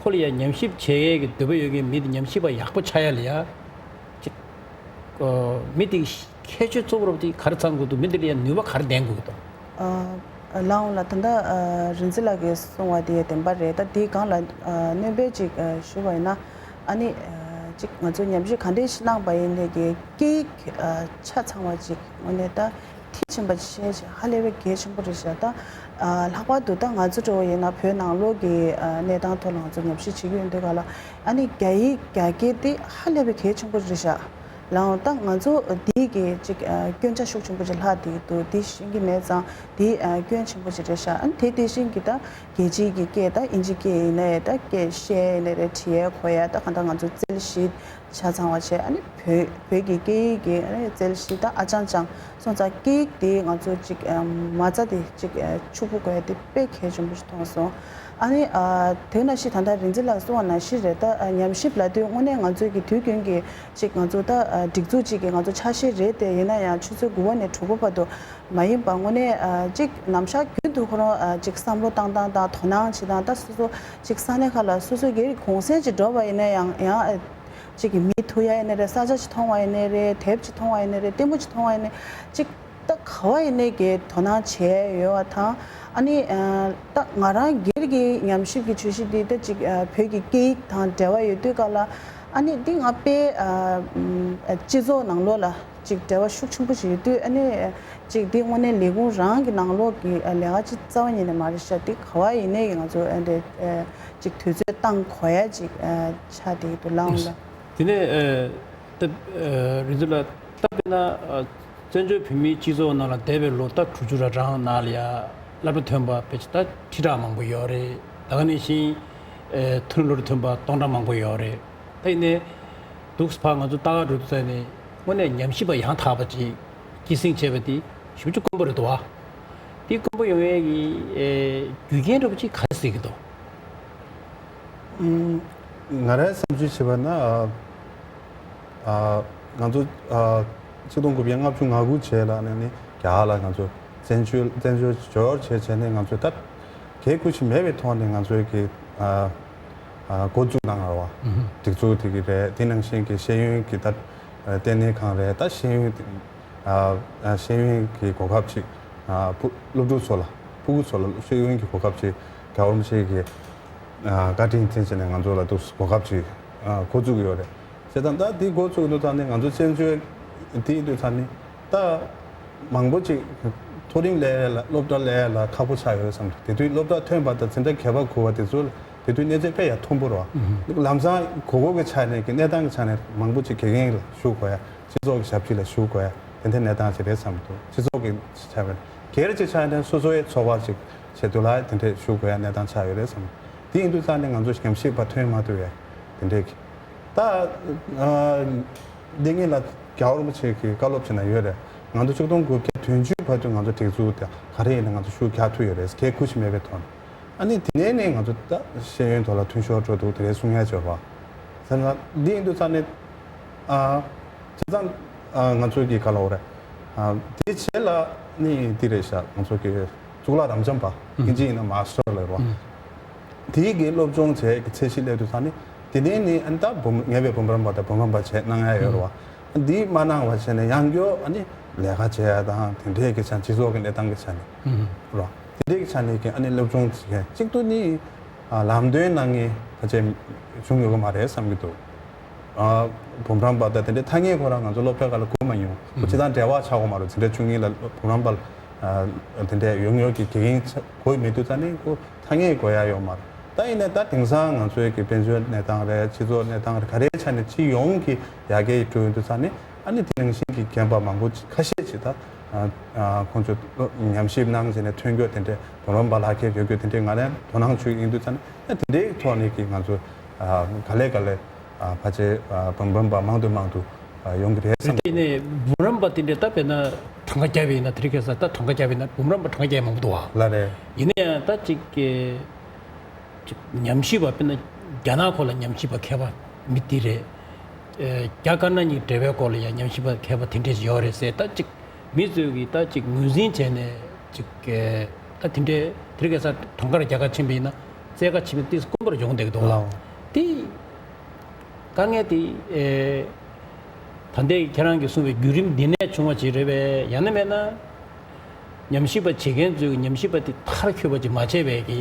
ཁོ་ལ་ཡང་ཉམས་ཞིབ་བྱེད་ཡས་ཀྱི་འདོད་པ་ཡོད་མཁན་མི་དེ་ཉམས་ཞིབ་པ་ཡག་པོ་ཆགས་ཡ་ལ་ཡ། ཅིག་ཨ། མི་དེ་ཁྱད་ཆོས་གཙོ་བོ་རབ་དེ་ག་རེ་ཚང་དགོས་འདུག་མི་དེ་ལ་ཡང་ནུས་པ་ག་རེ་ལྡན་དགོས་ཀྱི་འདུག་ཨ། ལའང་ལ་ད་ལྟ་ཨ། རིན་འཛིན་ལགས་ཀྱིས་གསུངས་པ་དེ་བདེན་པ་རེད། ད་དེའི་སྒང་ལ་ཨ། སྣོན་པ་ཅིག་ཨ། ཞུ་བ་ཡིན་ན་ཨ་ནི་ཨ། ཅིག་ང་ཚོ་ཉམས་ཞིབ་ག་འདྲས་ཤིག་གནང་པ་ཡིན་ནའི་གི་སྐད་ཡིག་ཨ། ཆ་ཚང་བ་ཅིག་དངོས་གནས་ད་མཐིལ་ཕྱིན་པ་ཅིག་བཤད་བྱས་ཧ་ལས་པའི་གལ་ཆེན་པོ་རེད་ཤག་ད་ཨ། ལྷག་པར་དུ་ད་ང་ཚོ་འདྲ་བོ་ཡིན་ན་བོད་ནང་ལོགས་ཀྱི་ཨ། གནས་སྟངས་ཐོག་ལ་ང་ཚོ་ཉམས་ཞིབ་བྱེད་ཀྱི་ཡོད་དུས་ག་ལ་ཨ་ནི་རྒྱ་ཡིག་རྒྱ་སྐད་དེ་ཧ་ལས་པའི་གལ་ཆེན་པོ་རེད་ཤག་ལའང་ད་ང་ཚོ་འདི་གི་ཅིག་ཨ། སྐྱོན་ཆ་ཤུགས་ཆེན་པོ་ཅིག་ལྷག་བསྡད་འདུག་འདི་ཤེས་ཀྱི་མེད་ཙང་འདི་ཨ། སྐྱོན་ཆེན་པོ་ཅིག་རེད་ཤག་ཨ་ནི་དེ་དེ་བཞིན་གྱི་ད་རྒྱལ་སྤྱིའི་གི་སྐད་ད་དབྱིན་ཇི་སྐད་ཡིན་ནའི་ད་སྐད་བཤད་ཡིན་ནའི་རེད་བྲིས་ཡས་གོ་ཡས་ད་གང་ལྟར་ང་ཚོ་རྩལ་ཞིག་ཆ་ཚང་བ་བྱས་ཨ་ནི་བོད་བོད་ཀྱི་སྐད་ཡིག་གི་ཨ་ནི་རྩལ་ཞིག་ད་ཨ་ཅང་ཅང་སོང་ཙང་སྐད་ཡིག་དེ་ང་ཚོ་ཅིག་ཨ། མ་རྩ་དེ་ཅིག་ཨ། ཕྱུག་པོ་དགོས་ཡ་དེ་དཔེ་གལ་ཆེན་པོ་ཞིག་མཐོང་སོང་། ཨ་ནི་ཨ། དེ་ནང་བཞིན་ད་ལྟ་རིན་འཛིན་ལགས་གསུངས་པ་ནང་བཞིན་རེད་ད་ཨ། ཉམས་ཞིབ་ལབ་དུས་དངོས་གནས་ང་ཚོའི་གི་དུས་རྒྱུན་གྱི་ཅིག་ང་ཚོ་ད་ཨ། སྒྲིག་འཛུགས་ཅིག་གི་ང་ཚོ་ཆ་ཤས་རེད་དེ་ཡིན་ན་ཡང་ཆུ་ཚོད་དགུ་པ་ནས་དྲུག་པ་བར་དུ་མ་ཡིན་པ་དངོས་གནས་ཨ། ཅིག་ནམ་ཞག་རྒྱུན་དུ་ཁོ་རང་ཨ། ཅིག་བསམ་བློ་བཏང་སྟངས་དང་དོ་སྣང་བྱེད་སྟངས་ད་སོ་སོ་ཅིག་ས་གནས་ཁག་ལ་སོ་སོ་སྒེར་གྱི་གུང་སེང་ཅིག་འགྲོ་བ་ཡིན་ན་ཡང་ཡང་ཨ། ཅིག་གི་མི་ཐུག་ཡ་ཡིན་ནའི་རེད། ས་ཆ་ཅིག་མཐོང་བ་ཡིན་ནའི་རེད། དེབ་ཅིག་མཐོང་བ་ཡིན་ནའི་རེད། ལྟད་མོ་ཅིག་མཐོང་བ་ཡིན་ནའི་ཅིག་ད་ག་བ་ཡིན་ནའི་གི་དོ་སྣང་བྱས་ཡོད་པ་དང་། ཨ་ནི་ད་ང་རང་སྒེར་གྱི་ཉམས་ཞིབ་ཀྱི་བརྗོད་གཞི་འདི་ད་ཅིག་བོད་ཀྱི་སྐད་ཡིག་དང་འབྲེལ་བ་ཡོད་དུས་ག་ལ་ཨ་ནི་འདི་ང་དཔེ་སྤྱི་ཚོགས་ནང་ལོགས་ལ་ཅིག་འབྲེལ་བ་ཤུགས་ཆེན་པོ་ཞིག་ཡོད་དུས་ཨ་ནི་ཅིག་འདི་དངོས་གནས་ལས་ཁུངས་རང་གི་ནང་ལོགས་ཀྱི་ལས་ཀ་ཅིག་རྩ་བ་ཉིད་ནས་མ་རེད་ཤག་འདི་ག་བ་ཡིན་ནའི་གི་ང་ཚོ་ཨ་འདི་ཅིག་དུས་ཚོད་བཏང་དགོས་ཡ་ཅིག་ཆགས་བསྡད་ཀྱི་འདུག་ལགས་འོང་ལ། དེ་ནས་ཨ། ད་ཨ། རིན་འཛིན་ལགས་ ད་དཔེར་ན་ཨ་བཙན་བྱོལ་བོད་མིའི་སྤྱི་ཚོགས་ནང་ལ་འདས་པའི་ལོ་ད་དྲུག་ཅུ་རེ་གྲངས་ནང་ལ་ཡ་སློབ་གྲྭ་ཐོན་པ་ཕལ་ཆེར་ད་ཁྲི་ཕྲག་མང་པོ་ཡོད་རེད། ད་ག་ནང་བཞིན་ཨེ་མཐོ་རིམ་སློབ་གྲྭ་ཐོན་པ་སྟོང་ཕྲག་མང་པོ་ཡོད་རེད། ད་ཡིན་ནའི་འདུག་ཕར་ང་ཚོ་ལྟ་ག་འགྲོ་དུས་ཙམ་ནས་དངོས་གནས་ཉམས་ཞིབ་པ་ཡང་དག་པ་ཅིག་སྐྱེད་སྲིང་བྱས་པ་དེ་ཞེ་པོ་ཅིག་དཀོན་པོ་རེད་འདུག་བ། དེ་དཀོན་པོ་ཡོང་ཡས་ཀྱི་ཨེ་རྒྱུ་རྐྱེན་འདྲ་པོ་ཅིག་ག་རེ་གཟིགས་ཀྱི་འདུག་ཨུམ། ང་རའི་བསམ་ཚུལ་བྱས་པ་ན། ཨ། ཨ། ང་ཚོ། ཨ། ཆིག་སྟོང་དགུ་བརྒྱ་ལྔ་བཅུ་ང་དགུ་རྗེས་ལ་ནས་ནི་རྒྱ་གར་ལ་ང་ཚོ་བཙན་བྱོལ་བཙན་བྱོལ་འབྱོར་བྱས་བྱས་ནས་ང་ཚོས་ད་གལ་ཁུར་ཞིག་མེད་པའི་ཐོག་ནས་ང་ཚོའི་གི། ཨ། ཨ། འགོ་བཙུགས་གནང་བ། ཨུ་ཧུ། སྒྲིག་འཛུགས་དེ་གི་རེད། དེ་ནང་བཞིན་གྱི་ཤེས་ཡོན་གྱི་ད་ལྟེ་གནས་ཁང་རེད། ད་ཤེས་ཡོན། ཨ། ཨ། ཤེས་ཡོན་གྱི་གོ་སྐབས་ཅིག་ཨ། ཕུ་སློབ་ཕྲུག་ཚོ་ལ། ཕྲུ་གུ་ཚོ་ལ་ཤེས་ཡོན་གྱི་གོ་སྐབས་ཅིག་རྒྱལ་བ་རིན་པོ་ཆེ་གི། ཨ། བཀའ་དྲིན་བརྟེན་བྱས་ནས་ང་ཚོ་ལ་འདུག་གོ་སྐབས་ཅིག་ཨ། འགོ་བཙུགས་ཀྱི་ཡོད་རེད། བྱས་ཙང་ད་འདི་འགོ་བཙུགས་ཀྱི་འདུག་ཙང་ནས་ང་ཚོ་བཙན་བྱོལ་འདི་ཡིན་དུས་ཙང་ནས་ད་མང་པོ་ཅིག་མཐོ་རིམ་སློབ་གྲྭ་སླེབས་ཡ་ལ་སློབ་གྲྭ་སླེབས་ཡ་ལ་ཁག་པོ་ཆགས་ཡོད་བསམ་འདུག་དེ་དུས་སློབ་གྲྭ་ཐོན་པ་དང་དེ་འདྲ་གད་པ་ཁུར་བ་དེ་ཚོ་ལ་དེ་དུས་གནས་ཚད་དཔེ་ཡང་མཐོན་པོ་རེད་བ། ལམ་སང་དགོས་མཁོ་གི་ཆ་ནས་ཀྱི་གནས་སྟངས་ཀྱི་ཆ་ནས་མང་པོ་ཅིག་དགེ་རྒན་ལ་ཞུགས་དགོས་ཡ། སྤྱི་ཚོགས་ཀྱི་ཞབས་ཕྱི་ལ་ཞུགས་དགོས་ཡ། དེ་འདྲའི་གནས་སྟངས་ཅིག་རེད་བསམ་འདུག་སྤྱི་ཚོགས་ཀྱི་ཆ་བའི་སྒེར་གྱི་ཆ་ནས་སོ་སོའི་འཚོ་བ་ཅིག་བྱེད་དུས་ལ་དེ་འདྲའི་ཞུགས་དགོས་ཡ་གནས་སྟངས་ཆགས་ཡོད་རེད་བསམ། དེ་ཡིན་དུས་ཙང་ནས་ང་ཚོ་ཉམས་ཞིབ་པ་ཐོན་མ་ཐུབ་ཡ་དེ་འདྲའི་གི། ད་ཨ་འདི་ངེད་ལ་རྒྱལ་བ་རིན་པོ་ཆེ་གི་བཀའ་སློབ་ཅིག་ན་ཡོད་རེད། ང་ཚོ་ཆིག་སྟོང་དགུ་བརྒྱ་བདུན་ཅུ་བར་དུ་ང་ཚོ་སྒྲིག་འཛུགས་དེ་ག་རེ་ཡིན་ན་ང་ཚོ་ཤུགས་རྒྱག་ཐུབ་ཡོད་རེད། གལ་ཁུར་ཞིག་མེད་པའི་ཐོག་ནས། ཨ་ནི་དེ་ནས་ནས་ང་ཚོ་ད་ཤེས་ཡོན་ཐོག་ལ་མཐུན་ཤོར་འགྲོ་འདུག་དེ་རེད་གསུང་ཡ་ཅིག་ཡོད་པ། ཟེར་ན་འདི་ཡིན་དུས་ཙང་ནས། ཨ། བྱས་ཙང་། ཨ། ང་ཚོའི་གི་ག་ལབ་དགོས་རེད། ཨ། དེ་རྗེས་ལ་ནི་འདི་རེད་ཤག་ང་ཚོ་གི་གཙུག་ལག་རབ་འབྱམས་པ། ཨུ། དབྱིན་ཇི་ཡིན་ན་མཱ་སི་ཊར་ལབ་རེད་བ། ཨུ། དེའི་གི་སློབ་སྦྱོང་བྱས་ཀྱི་ཚད་གཞི་སླེབས་དུས་ཙང་ནི་དེ་ནས་ནི་ཨ་ནི་ད་འབུམ་ངེས་པའི་འབུམ་རམས་པ་དང་འབུམ་རམས་པ་བྱས་གནང་ཡ་ཡོད་རེད་བ། འདི་མ་གནང་བ་བྱས་ནས་ཡང་སྐྱར་ཨ་ནི་ལས་ཀ་བྱེད་ཡ་དང་དེ་འདྲའི་གི་ཆ་སྤྱི་ཚོགས་ཀྱི་གནས་སྟངས་ཀྱི་ཆ་ནས། ཨུ། རོ། དེ་འདྲའི་གི་ཆ་ནས་ཀྱི་ཨ་ནི་སློབ་སྦྱོང་བྱེད་མཁན་གཅིག་ཏུ་ནི། ཨ། ལམ་སྟོན་གནང་མཁན་ཕལ་ཆེར་བྱུང་ཡོད་ཀྱི་མ་རེད་བསམ་གྱི་འདུག་ཨ། འབུམ་རམས་པ་དང་དེ་འདྲའི་ཐ་སྙད་ཁོ་རང་ང་ཚོ་སློབ་གྲྭ་ཁག་ལ་གོ་མ་མྱོང་། ཁོ་ཨུ། སྤྱི་བཏང་འབྲེལ་བ་ཆགས་ཀྱི་མ་རེད། འཛིན་གྲྭ་བཅུ་གཉིས་ལ་འབུམ་རམས་པ། ཨ། དེ་འདྲའི་ཡོད་མྱོང་གི་དགེ་རྒན་ཆ་གོ་མེད་དུས་ཙང་ནས་ཁོ་ཐ་སྙད་གོ་ཡ་ཡོད་མ་རེད། ད་ཡིན་ནའི་ད་དེང་སང་ང་ཚོའི་གི་དཔལ་འབྱོར་གནས་སྟངས་རེད། སྤྱི་ཚོགས་གནས་སྟངས་རེད། ག་རེའི་ཆ་ནས་སྤྱི་ཡོངས་ཀྱི་ཡར་རྒྱས་འགྲོ་ཡོང་དུས་ཙང་ནས་ཨ་ནི་དེ་ནང་བཞིན་གྱི་རྒན་པ་མང་པོ་ཁ་ཤས་ཅིག་ད། ཨ། ཨ། ཁོང་ཚོས་ཉམས་ཞིབ་གནང་བྱས་ནས་ཐོན་རྒྱུ་དེ་འདྲའི་འབུམ་རམས་པ་ལག་ཁྱེར་ཡོད་རྒྱུ་དེ་འདྲའི་ང་རང་དོ་སྣང་བྱུང་ཡིན་དུས་ཙང་ནས་ཨ་དེ་འདྲའི་ཐོག་ནས་ཀྱི་ང་ཚོ། ཨ། ག་ལེ་ག་ལེ། ཨ། ཕལ་ཆེར། ཨ། འབུམ་རམས་པ་མང་དུ་མང་དུ། ཨ། ཡོང་གི་རེད་བསམ། དེ་ནས་འབུམ་རམས་པ་དེ་འདྲའི་ད་དཔེར་ན་གྲངས་ཀ་བརྒྱབ་པ་ཡིན་ན། དེ་རིང་ཁ་སང་ད་གྲངས་ཀ་བརྒྱབ་པ་ཡིན་ན་འབུམ་རམས་པ་གྲངས་ཀ་རྒྱག་མང་པོ་འདུག་བ། ལགས་རེད། ཡིན་ན་ཡང་ད་ཅིག་གི་ཅིག་ཉམས་ཞིབ་པ། དཔེར་ན་རྒྱ་ནག་སྐོར་ལ་ཉམས་ཞིབ་པ་མཁས་པ་མི་འདི་རེད། ཨེ། རྒྱ་དཀར་ནག་གཉིས་འབྲེལ་བའི་སྐོར་ལ་ཡང་ཉམས་ཞིབ་པ་མཁས་པ་དེ་འདྲས་ཡོད་རེད་ཟེར། ད་ཅིག་མི་ཚོས་ཀྱིས་ད་ཅིག་ངོས་འཛིན་བྱས་ནས་ཅིག་ཨེ། ད་དེ་འདྲའི་དེ་རིང་ཁ་སང་གྲངས་ཀར་རྒྱ་གར་ཕྱིན་པ་ཡིན་ན་རྩེ་ཁ་ཕྱིན་པ་ཏིས་དཀོན་པོར་ཡོང་བསྡད་ཀྱི་འདུག་ལ། ལའོ། དེ་དཀའ་ངལ་དེ། ཨེ། ད་ལྟའི་ཁྱེད་རང་གིས་གསུངས་པའི་བརྒྱུད་རིམ་འདི་ནས་བྱུང་བ་ཅིག་རེད་པས། ཡང་ན་མེད་ན་ཉམས་ཞིབ་པ་བྱེད་མཁན་ཚོས་ཉམས་ཞིབ་པ་དེ་མཐར་འཁྱོལ་བ་ཅིག་མ་བྱས་པའི་གི་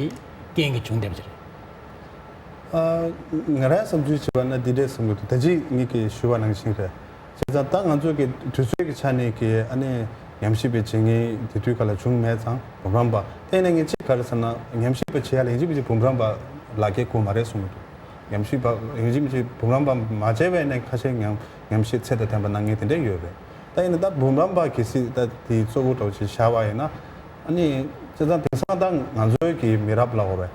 རྐྱེན་གྱིས་བྱུང་བསྡད་པ་ཅིག་རེད། ཨ། ང་རའི་བསམ་ཚུལ་བྱས་པ་ན་འདི་འདྲས་བསམ་གྱི་འདུག་ད་ཅི་ངེད་ཀྱིས་ཞུས་པ་ནང་བཞིན་རེད། བྱས་ཙང་ད་ང་ཚོ་གི་དུས་ཚོད་ཀྱི་ཆ་ནས་ཀྱི་ཨ་ནི་ཉམས་ཞིབ་པའི་བྱེད་མཁན་དེ་དུས་ག་ལ་བྱུང་མེད་ཙང་། འབུམ་རམས་པ་དེ་ནས་ངས་གཅིག་ག་རེ་ཟེར་ན། ཉམས་ཞིབ་པ་བྱེད་ཡ་ལ་ཡིན་གཅིག་མིན་གཅིག་འབུམ་རམས་པ་ལག་ཁྱེར་དགོས་མ་རེད་གསུངས་གི་འདུག་ཉམས་ཞིབ་པ་ཡིན་གཅིག་མིན་གཅིག་འབུམ་རམས་པ་མ་བྱས་པ་ཡིན་ན་ཁ་ཤས་ཉམས་ཉམས་ཞིབ་ཚད་དང་ལྡན་པ་གནང་མཁན་དེ་འདྲ་ཡོད་རེད། ད་ཡིན་ན་ད་འབུམ་རམས་པ་གལ་སྲིད་ད་དེ་གཙོ་བོ་འདྲ་བོ་ཞིག་བཞག་པ་ཡིན་ན། ཨ་ནི་བྱས་ཙང་དེང་སང་ད་ང་ཚོའི་གི་མི་རབས་ལ་འོ་རེད།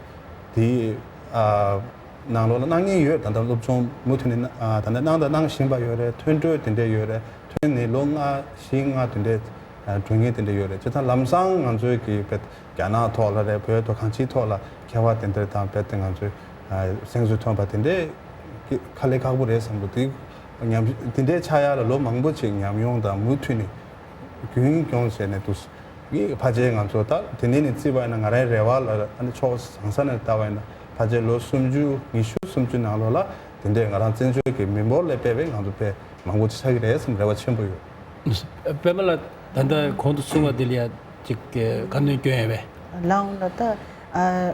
དེ། ཨ། ནང་ལོགས་ལ་གནང་མཁན་ཡོད། ད་ལྟ་སློབ་སྦྱོང་མུ་མཐུད་ནས་གནང་། ཨ། ད་ལྟ་གནང་དང་གནང་བཞིན་པ་ཡོད་རེད། ཐོན་འགྲོ་དེ་འདྲས་ཡོད་རེད། ཐོན་ནས་ལོ་ལྔ་བཞི་ལྔ་དེ་འདྲས། ཨ། འགྲོ་མཁན་དེ་འདྲས་ཡོད་རེད། བྱས་ཙང་ལམ་སང་ང་ཚོའི་གི་བོད་རྒྱ་ནག་ཐོག་ལ་རེད། བོད་དུ་གང་ཅིའི་ཐོག་ལ་མཁས་པ་དེ་འདྲས་དང་རྦད་དེ་ང་ཚོའི། ཨ། གཟེངས་སུ་ཐོན་པ་དེ་འདྲས་ཀྱི་དཀའ་ལས་ཁག་པོ་རེད་བསམ་གྱི་འདུག་དེ་ཉམས་དེ་འདྲས་ཆགས་ཡ་ལ་ལོ་མང་པོ་ཅིག་ཉམས་མྱོང་དང་མུ་མཐུད་ནས་རྒྱུན་སྐྱོང་བྱས་ནས་འདུག་གི་ཕལ་ཆེར་ང་ཚོ་ད་དེ་ནས་ནས་བརྩིས་པ་ཡིན་ན། ང་རའི་རེ་བ་ལ་ཨ་ནི་ཕྱོགས་བཟང་ས་ནས་བལྟས་པ་ཡིན་ན། ཕལ་ཆེར་ལོ་སུམ་ཅུ། ཉི་ཤུ་སུམ་ཅུ་ནང་ལོགས་ལ་དེ་འདྲས་ང་རང་བཙན་བྱོལ་གྱི་མི་འབོར་ལས་དཔེ་བའི་ང་ཚོ་དཔེ་མང་པོ་ཅིག་ཆགས་ཀྱི་རེད་བསམ་རེ་བ་ཆེན་པོ་ཡོད། པད་མ་ལགས་ད་ལྟ་གོང་དུ་གསུངས་པ་དེ་ལ་ཡ་ཅིག་བཀའ་མོལ་སྐྱོན་ཡོད་པས། ལགས་འོང་ལ་ད། ཨ།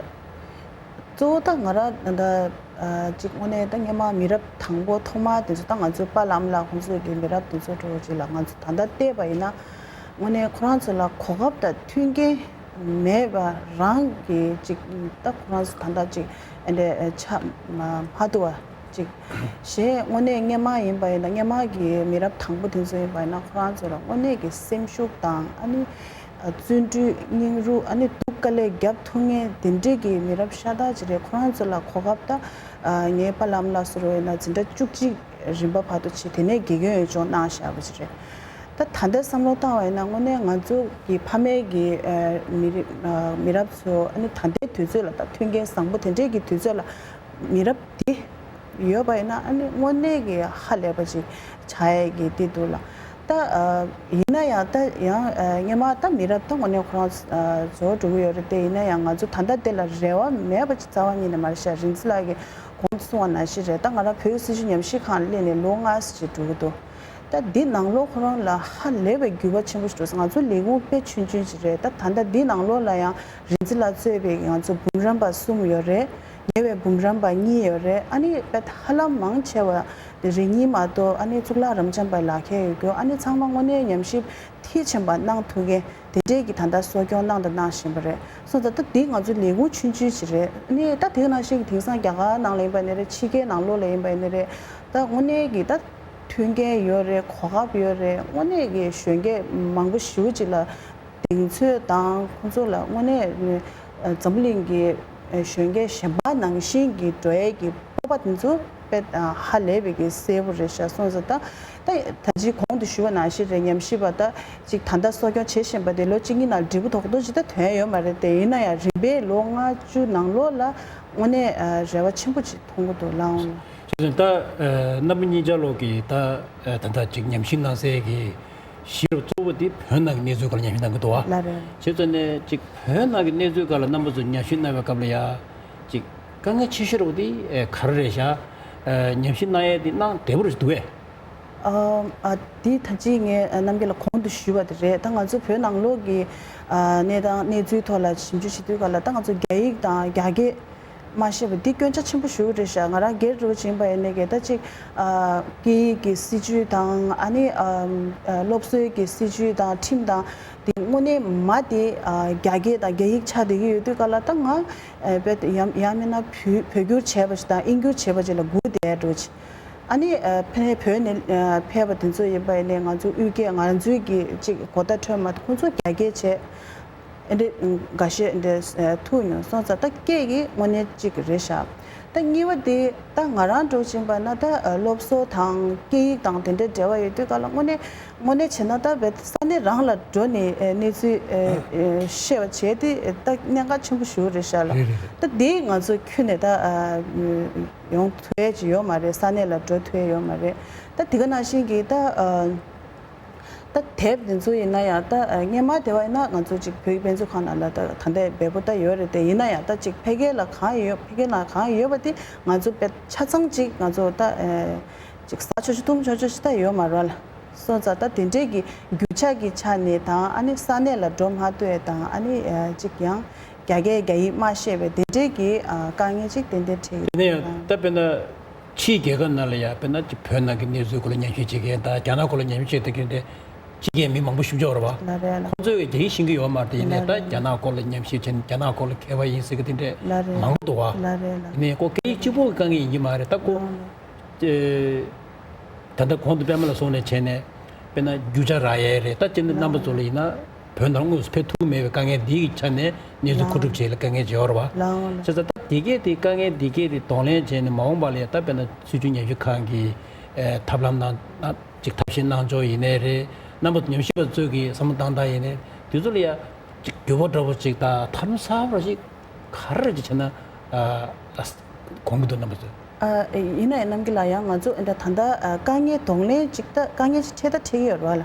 གཙོ་བོ་ད་ང་རང་ད་ལྟ། ཨ། ཅིག་དངོས་གནས་ད་སྔོན་མ་མི་རབས་དང་པོ་ཐོག་མ་དེ་ཚོ། ད་ང་ཚོའི་པཱ་ལགས་ཨ་མ་ལགས་ཁོང་ཚོའི་གི་མི་རབས་དེ་ཚོ་འདྲ་བོ་ཅིག་ལ་ང་ཚོ་ད་ལྟ་བལྟས་པ་ཡིན་ན། དངོས་གནས་ཁོ་རང་ཚོ་ལ་གོ་སྐབས་དང་མཐུན་རྐྱེན་མེད་པ་རང་གི་ཅིག་ད་ཁོ་རང་ཚོ་ད་ལྟ་ཅིག་ཨ་འདྲས་ཆགས་མ་མ་ཐུབ་པ་ ཅིག་གཞན་དངོས་གནས་སྔོན་མ་ཡིན་པ་ཡིན་ན། སྔོན་མ་གི་མི་རབས་དང་པོ་དེ་ཚོ་ཡིན་པ་ཡིན་ན། ཁོ་རང་ཚོ་ལ་དངོས་གནས་ཀྱི་སེམས་ཤུགས་དང་། ཨ་ནི་བརྩོན་འགྲུས་སྙིང་རུས། ཨ་ནི་སྡུག་དཀའ་ལས་རྒྱབ་ཐུབ་མཁན་དེ་འདྲས་ཀྱི་མི་རབས་ཤ་སྟག་ཅིག་རེད། ཁོ་རང་ཚོ་ལ་གོ་སྐབས་ད་ངའི་པཱ་ལགས་ཨ་མ་ལགས་ཚོ་ཡིན་ན་འཛིན་གྲྭ་བཅུ་གཅིག་རིམ་པ་བར་དུ་བྱས། དེ་ནས་དགེ་རྒན་འོས་སྦྱོང་གནང་བཞག་པ་ཅིག་རེད། ད་ད་ལྟ་བསམ་བློ་བཏང་བ་ཡིན་ན། དངོས་གནས་ང་ཚོ་གི་ཕ་མེས་ཀྱི་མི་རིགས་མི་རབས་ཚོ། ཨ་ནི་ད་ལྟའི་དུས་ཚོད་ལ། ད་མཐུན་རྐྱེན་བཟང་པོ་དེ་འདྲས་ཀྱི་དུས་ཚོད་ལ་མི་རབས་འདི་ཡོད་པ་ཡིན་ན། ཨ་ནི་དངོས་གནས་ཀྱི་ཧ་ལས་པ་ཅིག་བྱ་ཡས་ཀྱི་འདི་འདུག་ལ། ད་ཡིན་ན་ཡང་། ད་ཡང་སྔོན་མ་ད་མི་རབས་ད་དངོས་གནས་ཁོ་རང་རྫོགས་འགྲོ་གི་ཡོད་རེད་དེ། ཡིན་ན་ཡང་ང་ཚོ་ད་ལྟ་དེ་ལ་རེ་བ་མེད་པ་ཅིག་རྩ་བ་ཉིད་ནས་མ་རེད་ཤག་རིག་འཛིན་ལགས་ཀྱིས་གོང་དུ་གསུངས་པ་ནང་བཞིན་རེད། ད་ང་རང་བོད་ཀྱི་སྲིད་བྱུས་ཉམས་ཞིབ་ཁང་ལ་སླེབས་ནས་ལོ་ལྔ་ཙམ་ཅིག་འགྲོ་གི་འདུག་ད་འདི་ནང་ལོགས་ཁོ་རང་ལ་ཧ་ལས་པའི་འགྱུར་བ་ཆེན་པོ་ཞིག་འགྲོ་སོང་། ང་ཚོ་ལས་ཁུངས་དཔེ་ཆུང་ཆུང་ཞིག་རེད། ད་ད་ལྟ་འདི་ནང་ལོགས་ལ་ཡང་རིག་འཛིན་ལགས་གཙོས་པའི་ང་ཚོ་འབུམ་རམས་པ་གསུམ་ཡོད་རེད། ཉེ་བའི་འབུམ་རམས་པ་གཉིས་ཡོད་རེད། ཨ་ནི་དཔེ་ཧ་ལམ་མང་ཆེ་བ་རེ་གཉིས་མ་གཏོགས། ཨ་ནི་གཙུག་ལག་རབ་འབྱམས་པའི་ལག་ཁྱེར་ཡོད་རྒྱུ། ཨ་ནི་ཚང་མ་དངོས་གནས་ཉམས་ཞིབ་མཐིལ་ཕྱིན་པ་གནང་ཐུབ་མཁན་དེ་འདྲས་ཀྱི་ད་ལྟ་གསོ་སྐྱོང་གནང་དང་གནང་བཞིན་པ་རེད། སོང་ཙང་ད་འདི་ང་ཚོ་ལས་ཁུངས་ཆུང་ཆུང་ཞིག་རེད། ཨ་ནི་ད་དེ་ནང་བཞིན་གྱི་དེང་སང་རྒྱ་གར་ནང་ལ་ཡིན་པ་ཡིན་ན་རེད། ཕྱི་རྒྱལ་ནང་ལོགས་ལ་ཡིན་པ་ཡིན་ན་རེད། ད་དངོས་གནས་ཀྱི་ད་མཐུན་རྐྱེན་ཡོད་རེད། གོ་སྐབས་ཡོད་རེད། དངོས་གནས་ཀྱི་གཞོན་སྐྱེས་མང་པོ་ཞེ་པོ་ཅིག་ལ་གདེང་ཚོད་དང་། ཁོང་ཚོ་ལ་དངོས་གནས་འཛམ་བུ་གླིང་གི་གཞོན་སྐྱེས་གཞན་པ་ནང་བཞིན་གྱི་འགྲོ་ཡས་ཀྱི་སྤོབས་པ་དེ་ཚོ་དཔེ་ཧ་ལས་པའི་གི་གསལ་པོ་རེད་ཤག་སོང་ཙང་ད། ད་ད་ཅི་གོང་དུ་ཞུས་པ་ནང་བཞིན་རེད། ཉམས་ཞིབ་པ་ད་ཅིག་ད་ལྟ་གསོ་སྐྱོང་བྱེད་བཞིན་པ་དེ་ལོ་གཅིག་གཉིས་ནང་འབྲས་བུ་ཏོག་ཏོག་ཅིག་ད་ཐོན་ཡོད་མ་རེད་དེ། ཡིན་ན་ཡང་རིམ་པས་ལོ་ལྔ་བཅུ་ནང་ལོགས་ལ་དངོས་གནས་རེ་བ་ཆེན་པོ་ཅིག་མཐོང་གི་འདུག་ལགས་འོང་ལ། བྱས་ཙང་ད་རྣམ་པ་གཉིས་ཆ་ལོག་གིས་ད་ད་ལྟ་ཅིག་ཉམས་ཞིབ་གནང་སའི་གི་གཞི་རུ་གཙོ་བོ་དེ་བོད་ནང་གི་གནས་ཚུལ་སྒང་ལ་ཉམས་ཞིབ་གནང་གི་འདུག་བ། ལགས་རེད། བྱས་ཙང་ནས་ཅིག་བོད་ནང་གི་གནས་ཚུལ་སྒང་ལ་རྣམ་པ་ཚོ་ཉམས་ཞིབ་གནང་བའི་སྐབས་ལ་ཡ། ཅིག་དཀའ་ངལ་ཆེ་ཤོས་རུ་དེ་ག་རེ་རེད་ཤག་ཉམས་ཞིབ་གནང་ཡས་དེ་གནང་བདེ་པོ་རེད་འདུག་གས། ཨ་ཨ་འདི་ད་ཅི་ངས་རྣམ་རྒྱལ་ལ་གོང་དུ་ཞུས་པ་དེ་རེད། ད་ང་ཚོ་བོད་ནང་ལོགས་ཀྱི་ཨ་གནས་སྟངས་གནས་ཚུལ་ཐོག་ལ་ཞིབ་འཇུག་བྱེད་དུས་སྒང་ལ། ད་ང་ཚོ་རྒྱ་ཡིག་དང་རྒྱ་སྐད་མ་ཤེས་པ་འདི་སྐྱོན་ཆ་ཆེན་པོ་ཞེ་པོ་རེད་ཤག་ང་རང་སྒེར་རུ་ཕྱིན་པ་ཡིན་ནའི་གི་ད་ཅིག་ཨ་སྐད་ཡིག་གི་སྲིད་བྱུས་དང་། ཨ་ནི་ཨ་ཨ་སློབ་གསོའི་གི་སྲིད་བྱུས་དང་ཁྲིམས་དང་། དེ་དངོས་གནས་མ་དེ་ཨ་རྒྱ་སྐད་དང་རྒྱ་ཡིག་ཆགས་བསྡད་ཀྱི་ཡོད་དུས་སྒང་ལ། ད་ང་ཨ་དཔེ་ཡང་ཡང་མིན་ན་བོད་བོད་བསྒྱུར་བྱས་པ་ཞིག་དང་དབྱིན་བསྒྱུར་བྱས་པ་ཅིག་ལ་སྒུག་བསྡད་འགྲོ་ཅིག་ཨ་ནི་ཨ་ཕ་ནས་བོད་ནས་ཨ་ཕེབས་པ་དེ་ཚོ་ཡིན་པ་ཡིན་ནའི་ང་ཚོ་དབུས་སྐད་ང་ཚོའི་གི་ཅིག་གོ་བརྡ་འཕྲོད་མ་ཐུབ། ཁོང་ཚོ་རྒྱ་སྐད་བྱས། ཨེ་འདྲ་འགའ་ཤས་ཨེ་འདྲ་ཨ་ཐུག་མྱོང་སོང་ཙང་། ད་སྐད་ཀྱི་དངོས་གནས་གཅིག་རེད་ཤག་ད་གཉིས་པ་དེ་ད་ང་རང་འདྲ་བོ་ཕྱིན་པ་ན། ད་ཨ་སློབ་གསོ་དང་སྐད་ཡིག་དང་དེ་འདྲའི་འབྲེལ་བ་ཡོད་དུས་སྒང་ལ་དངོས་གནས་དངོས་གནས་བྱས་ན། ད་བས་ས་གནས་རང་ལ་འགྲོ་ནས་ཨ་གནས་ཚུལ་ཨ་ཨ་ཤེས་པ་བྱས་ཏེ་ད་གནད་འགག་ཆེན་པོ་ཞེ་པོ་རེད་ཤག་ལ། རེད་རེད་རེད། ད་དེ་ང་ཚོ་ཁྱོན་ནས་ད་ཨ་ཡོང་ཐུབ་ཡས་ཅིག་ཡོད་མ་རེད། ས་གནས་ལ་འགྲོ་ཐུབ་ཡས་ཡོད་མ་རེད། ད་དེ་ག་ནང་བཞིན་གྱི་ད་ཨ། ད་དེབ་འདི་ཚོ་ཡིན་ན་ཡང་། ད་སྔོན་མ་དེ་བ་ཡིན་ན་ང་ཚོ་ཅིག་བོད་ཀྱི་དཔེ་མཛོད་ཁང་ནང་ལ་ད་ད་ལྟའི་འབེལ་པོ་ད་ཡོད་རེད་དེ། ཡིན་ན་ཡང་ད་ཅིག་ཕ་གི་ལ་གང་ཡོད། ཕ་གི་ནང་གང་ཡོད་པ་དེ་ང་ཚོ་དཔེ་ཆ་ཚང་ཅིག་ང་ཚོ་ད་ཨེ་ཅིག་ཟ་ཆོག་ཆོག་འཐུང་ཆོག་ཆོག་ཅིག་ད་ཡོད་མ་རེད་ལ། སོང་ཙང་ད་དེ་འདྲའི་གི་རྒྱུ་ཆ་གི་ཆ་ནས་དང་། ཨ་ནི་ས་གནས་ལ་འགྲོ་མ་ཐུབ་ཡས་དང་། ཨ་ནི་ཨེ་ཅིག་ཡང་རྒྱ་སྐད་རྒྱ་ཡིག་མ་ཤེས་པའི་དེ་འདྲའི་གི་ཨ་དཀའ་ངལ་ཅིག་ཏན་ཏན་འཕྲད་ཡོད་དེ་ནས་ཡང་ད་དཔེར་ན། ཕྱིའི་རྒྱལ་ཁབ་ནང་ལ་ཡ། དཔེར་ན་ཅིག་བོད་ནང་གི་གནས་ཚུལ་སྐོར་ལ་ཉམས་ཞིབ་བྱེད་མཁན་དང་། རྒྱ་ནག་སྐོར་ལ་ཉམས་ཞིབ་བྱེད་མཁན་དེ་ཕྱི་རྒྱལ་མི་མང་པོ་ཞིག་ཡོད་རེད་བ། ལགས་རེད་ལགས། ཁོང་ཚོས་རྒྱ་ཡིག་ཤེས་ཀྱི་ཡོད་མ་རེད་དེ། ཡིན་ནའི་ད་རྒྱ་ནག་སྐོར་ལ་ཉམས་ཞིབ་བྱས་ནས། རྒྱ་ནག་སྐོར་ལ་མཁས་པ་ཡིན་ཟེར་གྱི་དེ་འདྲས་ལགས་རེད། མང་པོ་འདུག་བ། ལགས་རེད་ལགས། ཡིན་ནའི་ཁོ་སྐད་ཡིག་གཅིག་པོ་གི་དཀའ་ངལ་ཡིན་གྱི་མ་རེད། ད་ཁོ་ལགས་རེད། ཨེ་ད་ལྟ་གོང་དུ་པད་མ་ལགས་གསུངས་ནས་བྱས་ནས། དཔེར་ན་རྒྱུ་ཆ་རག་ཡས་རེད། ད་སྤྱིར་ན་རྣམ་པ་ཚོ་ལ་ཡིན་ན། བོད་ནང་དངོས་སུ་ཕེབས་ཐུབ་མེད་པའི་དཀའ་ངལ་འདི་གི་ཆ་ནས་གནས་ཚུལ་མཁོ་སྒྲུབ་བྱེད་ཡས་ལ་དཀའ་ངལ་ཅིག་ཡོད་རེད་བ། ལགས་འོང་ལགས། བྱས་ཙང་ད་འདི་གས་དེ་དཀའ་ངལ་འདི་གས་དེ་གདོང་ལེན་བྱས་ནས། མ་འོངས་པ་ལ་ཡ་ད་དཔེར་ན་སྲིད་བྱུས་ཉམས་ཞིབ་ཁང་གི་ཨེ་ཐབས་ལམ་གནང་ན་ཅིག་ཐབས་ཤེས་གནང་ཕྱོགས་ཡིན་ནའི་རེད། རྣམ་པ་ཉམས་ཞིབ་པ་ཚོས་ཀྱི་བསམ་བློ་བཏང་སྟངས་ཡིན་ནའི། དེ་ཚོ་ལ་ཡ་ཅིག་འགྱུར་བ་འདྲ་པོ་ཅིག་དང་ཐབས་ལམ་གསར་པ་ཞིག་ག་རེ་ཅིག་བྱས་ན་ཨ་ཨ་གོང་གི་འདུག་རྣམ་པ་ཚོས། ཨ་ཡིན་ན་ཡང་རྣམ་རྒྱལ་ལགས། ཡང་ང་ཚོ་ཨ་ད་ད་ལྟ་ཨ་དཀའ་ངལ་གདོང་ལེན་ཅིག་ད་དཀའ་ངལ་ཅིག་འཕྲད་ད་འཕྲད་ཀྱི་ཡོད་རེད་བ་ལ།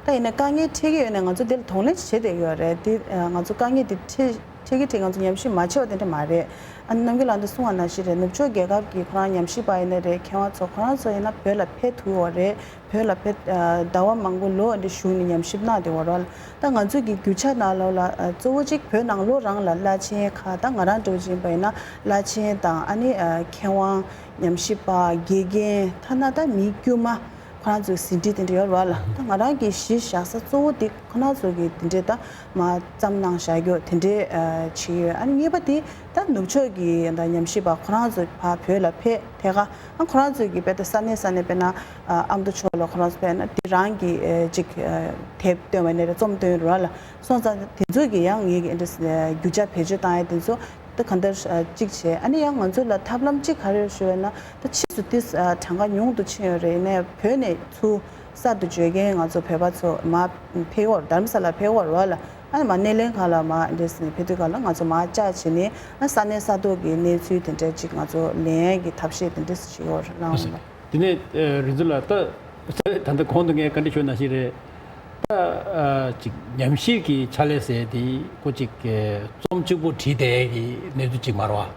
ད་ཡིན་ན་དཀའ་ངལ་འཕྲད་ཀྱི་ཡོད་ནའི་ང་ཚོ་དེ་ལ་གདོང་ལེན་ཅིག་བྱེད་བསྡད་ཀྱི་ཡོད་རེད་དེ། ཨ་ང་ཚོ་དཀའ་ངལ་དེ་འཕྲད་འཕྲད་ཀྱི་འཕྲད། ང་ཚོ་ཉམས་ཞིབ་མ་བྱས་པ་དེ་འདྲ་མ་རེད། ཨ་རྣམ་རྒྱལ་ལགས་འདི་གསུངས་པ་ནང་བཞིན་རེད། ནུབ་ཕྱོགས་རྒྱལ་ཁབ་ཀྱི་ཁོ་རང་ཉམས་ཞིབ་པ་ཡིན་ནའི་རེད། མཁས་དབང་ཚོ་ཁོ་རང་ཚོ་ཡིན་ན་བོད་ལ་ཕེབས་ཐུབ་ཡོད་རེད། བོད་ལ་ཕེབས་ཨ་ཟླ་བ་མང་པོ་ལོ་འདི་བཞུགས་ནས་ཉམས་ཞིབ་གནང་བསྡད་ཡོད་རེད་བ་ལ། ད་ང་ཚོ་གི་རྒྱུ་ཆ་ནང་ལོགས་ལ་ཨ་གཙོ་བོ་གཅིག་བོད་ནང་ལོགས་རང་ལ་བླ་ཆེན་ཁག་ད་ང་རང་འདྲ་བོ་ཅིག་ཡིན་པ་ཡིན་ན་བླ་ཆེན་དང་། ཨ་ནི་ཨ་མཁས་དབང་། ཉམས་ཞིབ་པ། དགེ་རྒན། ཐ་ན་ད་མི་དཀྱུས་མ་ ཁོ་རང་ཚོའི་ཟིན་བྲིས་དེ་འདྲ་ཡོད་རེད་བ་ལ། ད་ང་རང་གི་གཞི་བཞག་ས་གཙོ་བོ་དེ་ཁོ་རང་ཚོ་གི་དེ་འདྲས་ད་མ་བརྩམས་གནང་བཞག་རྒྱུ་དེ་འདྲས་ཨ་བྱེད་ཀྱི་ཡོད། ཨ་ནི་གཉིས་པ་དེ་ད་ནུབ་ཕྱོགས་ཀྱི་ད་ཉམས་ཞིབ་པ་ཁོ་རང་ཚོ་ཕར་བོད་ལ་ཕེབས་ཐད་ཀ་ཨ་ཁོ་རང་ཚོ་གི་དཔེ་ད་ས་གནས་ས་གནས་དཔེར་ན་ཨ་ཨ་མདོ་ཕྱོགས་ལ་ཁོ་རང་ཚོ་ཕེབས་ན་དེ་རང་གི་ཨ་ཅིག་ཨ་དེབ་བཏོན་པ་ནས་རེད་རྩོམ་བཏོན་རེད་བ་ལ། སོང་ཙང་དེ་ཚོ་གི་ཡང་ངེད་ཀྱི་ཨ་འདྲས་ཨ་རྒྱུ་ཆ་བེད་སྤྱོད་བཏང་ཡ་དེ་ཚོ། ད་གང་ལྟར་ཨ་གཅིག་བྱས། ཨ་ནི་ཡང་ང་ཚོ་ལ་ཐབས་ལམ་གཅིག་ག་རེ་ཞུ་བས་ན། ད་ཕྱིས་སུ་ཏིས་ཨ་གྲངས་ཀ་ཉུང་དུ་ཕྱིན་ཡོད་རེད། ཡིན་ནའི་བོད་ནས་ཚུར་གསར་དུ་བརྗོད་མཁན་ང་ཚོ་བོད་པ་ཚོ་མར་ཕེབས་ཡོད་རེད། རྡ་རམ་ས་ལ་ཕེབས་ཡོད་རེད་བ་ལ། ཨ་ནི་མར་སྣེ་ལེན་ཁང་ལ་མར་འདྲེས་ནས་ཕེབས་དུས་ག་ལ་ང་ཚོ་མར་བཅར་བྱས་ནས་ཨ་ས་གནས་ས་ཐོག་གི་གནས་ཚུལ་དེ་འདྲ་གཅིག་ང་ཚོ་ལེན་ཡས་ཀྱི་ཐབས་ཤེས་དེ་འདྲ་ཞིག་ཡོད་རེད་གནང་ཡོད་རེད། དེ་ནས་ཨ་རིག་འཛིན་ལགས། ད་རྩ་བའི་ད་ལྟ་གོང་དུ་ངས་བཀའ་འདྲི་ཞུས་ནང་བཞིན་རེད། ད་ཨ་ཅིག་ཉམས་ཞིབ་ཀྱི་ཕྱག་ལས་ཟེར་དེ་ཁོ་ཅིག་རྩོམ་གཅིག་པོ་བྲིས་བསྡད་ཀྱི་གནས་ཚུལ་ཅིག་མ་རེད་བ།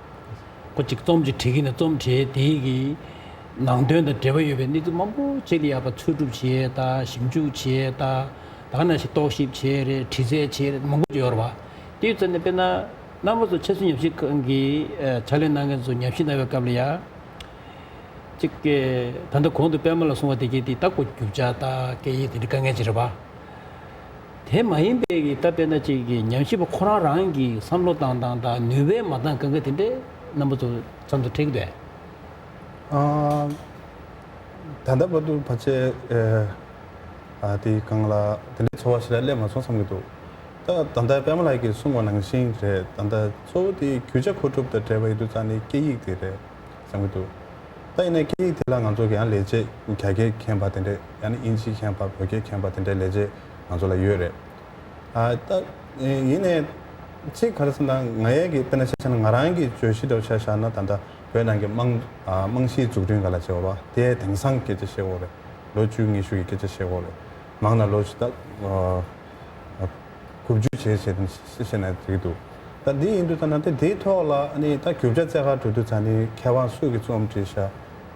ཁོ་ཅིག་རྩོམ་ཅིག་བྲིས་ཀྱི་ནས་རྩོམ་བྲིས་དེ་གི་ནང་དོན་དང་འབྲེལ་བ་ཡོད་པའི་གནས་ཚུལ་མང་པོ་ཅིག་ལ་ཡ་ཕར་འཚོལ་སྒྲུབ་བྱས་ད་ཞིབ་འཇུག་བྱས་ད་ད་ག་ནང་བཞིན་རྟོག་ཞིབ་བྱས་རེད། དྲི་རྩད་བྱས་རེད། མང་པོ་ཅིག་ཡོད་རེད་བ། དེ་ཡོད་ཙང་ནས་དཔེར་ན་རྣམ་པ་ཚོ་ཆབ་སྲིད་ཉམས་ཞིབ་ཁང་གི་ཨ་ཕྱག་ལས་གནང་མཁན་ཚོ་ཉམས་ཞིབ་གནང་བའི་སྐབས་ལ་ཡ། གཅིག་གི་ད་ལྟ་གོང་དུ་པད་མ་ལགས་གསུངས་པ་དེ་གའི་དེ་ད་ཁོ་རྒྱུ་ཆ་ད་སྐད་ཡིག་དེ་འདྲ་དཀའ་ངལ་ཅིག་རེད་པ། དེ་མ་ཡིན་པའི་གི་ད་དཔེར་ན་གཅིག་གི་ཉམས་ཞིབ་པ་ཁོ་རང་རང་གི་བསམ་བློ་བཏང་སྟངས་དང་ནུས་པའི་མ་བཏང་དཀའ་ངལ་དེ་འདྲས་རྣམ་པ་ཚོ་མཚམས་སུ་འཕྲད་ཀྱི་འདུག་གས། ཨ། ད་ལྟ་བར་དུ་ཕལ་ཆེར་ཨ་ཨ་དེའི་སྒང་ལ་དེ་འདྲའི་ཚོར་བ་ཞེ་དྲག་སླེབས་མ་སོང་བསམ་གྱི་འདུག་ད་ད་ལྟ་པད་མ་ལགས་ཀྱིས་གསུངས་པ་ནང་བཞིན་རེད། ད་ལྟ་གཙོ་བོ་དེ་རྒྱུ་ཆ་མཁོ་སྒྲུབ་དང་འབྲེལ་བ་ཡོད་དུས་ཙང་ནས་སྐད་ཡིག་དེ་རེད་བསམ་གྱི་འདུག་ད་ཡིན་ནའི་སྐད་ཡིག་དེ་ལ་ང་ཚོ་གི་ཡང་ལས་བྱེད་རྒྱ་སྐད་མཁྱེན་པ་དེ་འདྲས། ཡང་ན་དབྱིན་ཇི་མཁྱེན་པ། བོད་སྐད་མཁྱེན་པ་དེ་འདྲའི་ལས་བྱེད་ང་ཚོ་ལ་ཡོད་རེད། ཨ་ད་ཡིན་ནའི་གཅིག་ག་རེ་ཟེར་ན་ང་ཡས་ཀྱི་དཔེར་ན་ཆ་བཞག་ན་ང་རང་གི་བརྗོད་གཞི་འདྲ་བོ་ཆ་བཞག་ན་ད་ལྟ་བོད་ནང་གི་རྨང་ཨ་རྨང་གཞིའི་འཛུགས་སྐྲུན་སྒང་ལ་བྱེད་པ་དེ་དེང་སང་སྐད་ཆ་བཤད་དགོས་རེད། ལོ་བཅུ་ཉི་ཤུ་གི་སྐད་ཆ་བཤད་དགོས་རེད། མང་ན་ལོ་བཞི་ད་ཨ་དགུ་བཅུ་བྱས་བྱས་བྱས་ན་འགྲིག་འདུག་ད་འདི་ཡིན་དུས་ད་ན་དེ་དེའི་ཐོག་ལ་ཨ་ནི་ད་རྒྱུ་ཆ་བཙལ་ག་འགྲོ་དུས་ད་ནི་མཁས་དབང་སུ་གིས་རྩོམ་བྲིས་ཤག་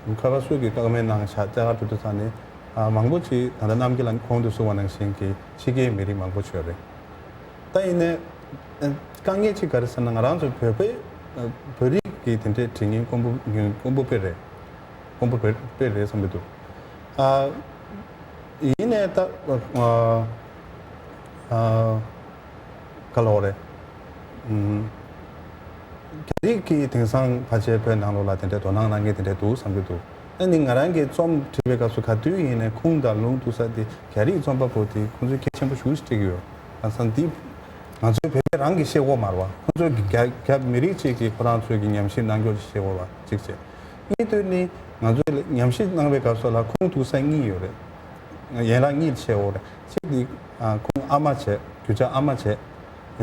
མཁས་དབང་སུ་གིས་བཀའ་མོལ་གནང་ཤག་བཙལ་ག་འགྲོ་དུས་ད་ནི་ཨ་མང་པོ་ཅིག་ད་ལྟ་རྣམ་རྒྱལ་ལགས་གོང་དུ་གསུངས་པ་ནང་བཞིན་གྱི་ཕྱི་རྒྱལ་མི་རིགས་མང་པོ་ཅིག་ཡོད་རེད། ད་ཡིན་ནའི་ཨ་དཀའ་ངལ་ཅིག་ག་རེ་ཟེར་ན་ང་རང་ཚོ་བོད་པའི་ཨ་བོད་རིགས་ཀྱི་དེ་འདྲའི་བྲིས་མཁན་དཀོན་པོ་དཀོན་པོ་དཔེ་རེད། དཀོན་པོ་དཔེ་དཔེ་རེད་བསམ་གྱི་འདུག་ཨ་ཡིན་ནའི་ད་ཨ་ཨ་ག་ལབ་དགོས་རེད། ཨུམ། རྒྱ་རིགས་ཀྱིས་དེང་སང་ཕལ་ཆེར་བོད་ནང་ལོགས་ལ་དེ་འདྲའི་དོ་སྣང་གནང་མཁན་དེ་འདྲའི་འདུག་བསམ་གྱི་འདུག་ཨ་ནི་ང་རང་གིས་རྩོམ་བྲིས་པའི་སྐབས་སུ་ག་དུས་ཡིན་ནའི་ཁུངས་དང་ལུང་བསྡུ་ས་དེ་རྒྱ་རིགས་རྩོམ་པ་པོ་དེ་ཁོང་ཚོས་གལ་ཆེན་པོ་ཞེ་པོ་ཅིག་སྤྲད་ཀྱི་ཡོད། ང་ཚང་འདི་ང་ཚོའི་བོད་པ་རང་གིས་ཤེས་དགོས་མ་རེད་བ། ཁོང་ཚོས་རྒྱ་རྒྱ་མི་རིགས་གཅིག་གིས་ཁོ་རང་ཚོའི་གི་ཉམས་ཞིབ་གནང་སྐྱོར་ཅིག་བྱེད་དགོས་པ་གཅིག་བྱས། གཉིས་དུས་ནི་ང་ཚོས་ཉམས་ཞིབ་གནང་བའི་སྐབས་སུ་ལ་ཁུངས་གཏུགས་ས་གཉིས་ཡོད་རེད། ཡན་ལག་གཉིས་ཆེ་བོ་རེད། གཅིག་དེ་ཨ་ཁུངས་ཨ་མ་བྱས། རྒྱུ་ཆ་ཨ་མ་བྱས།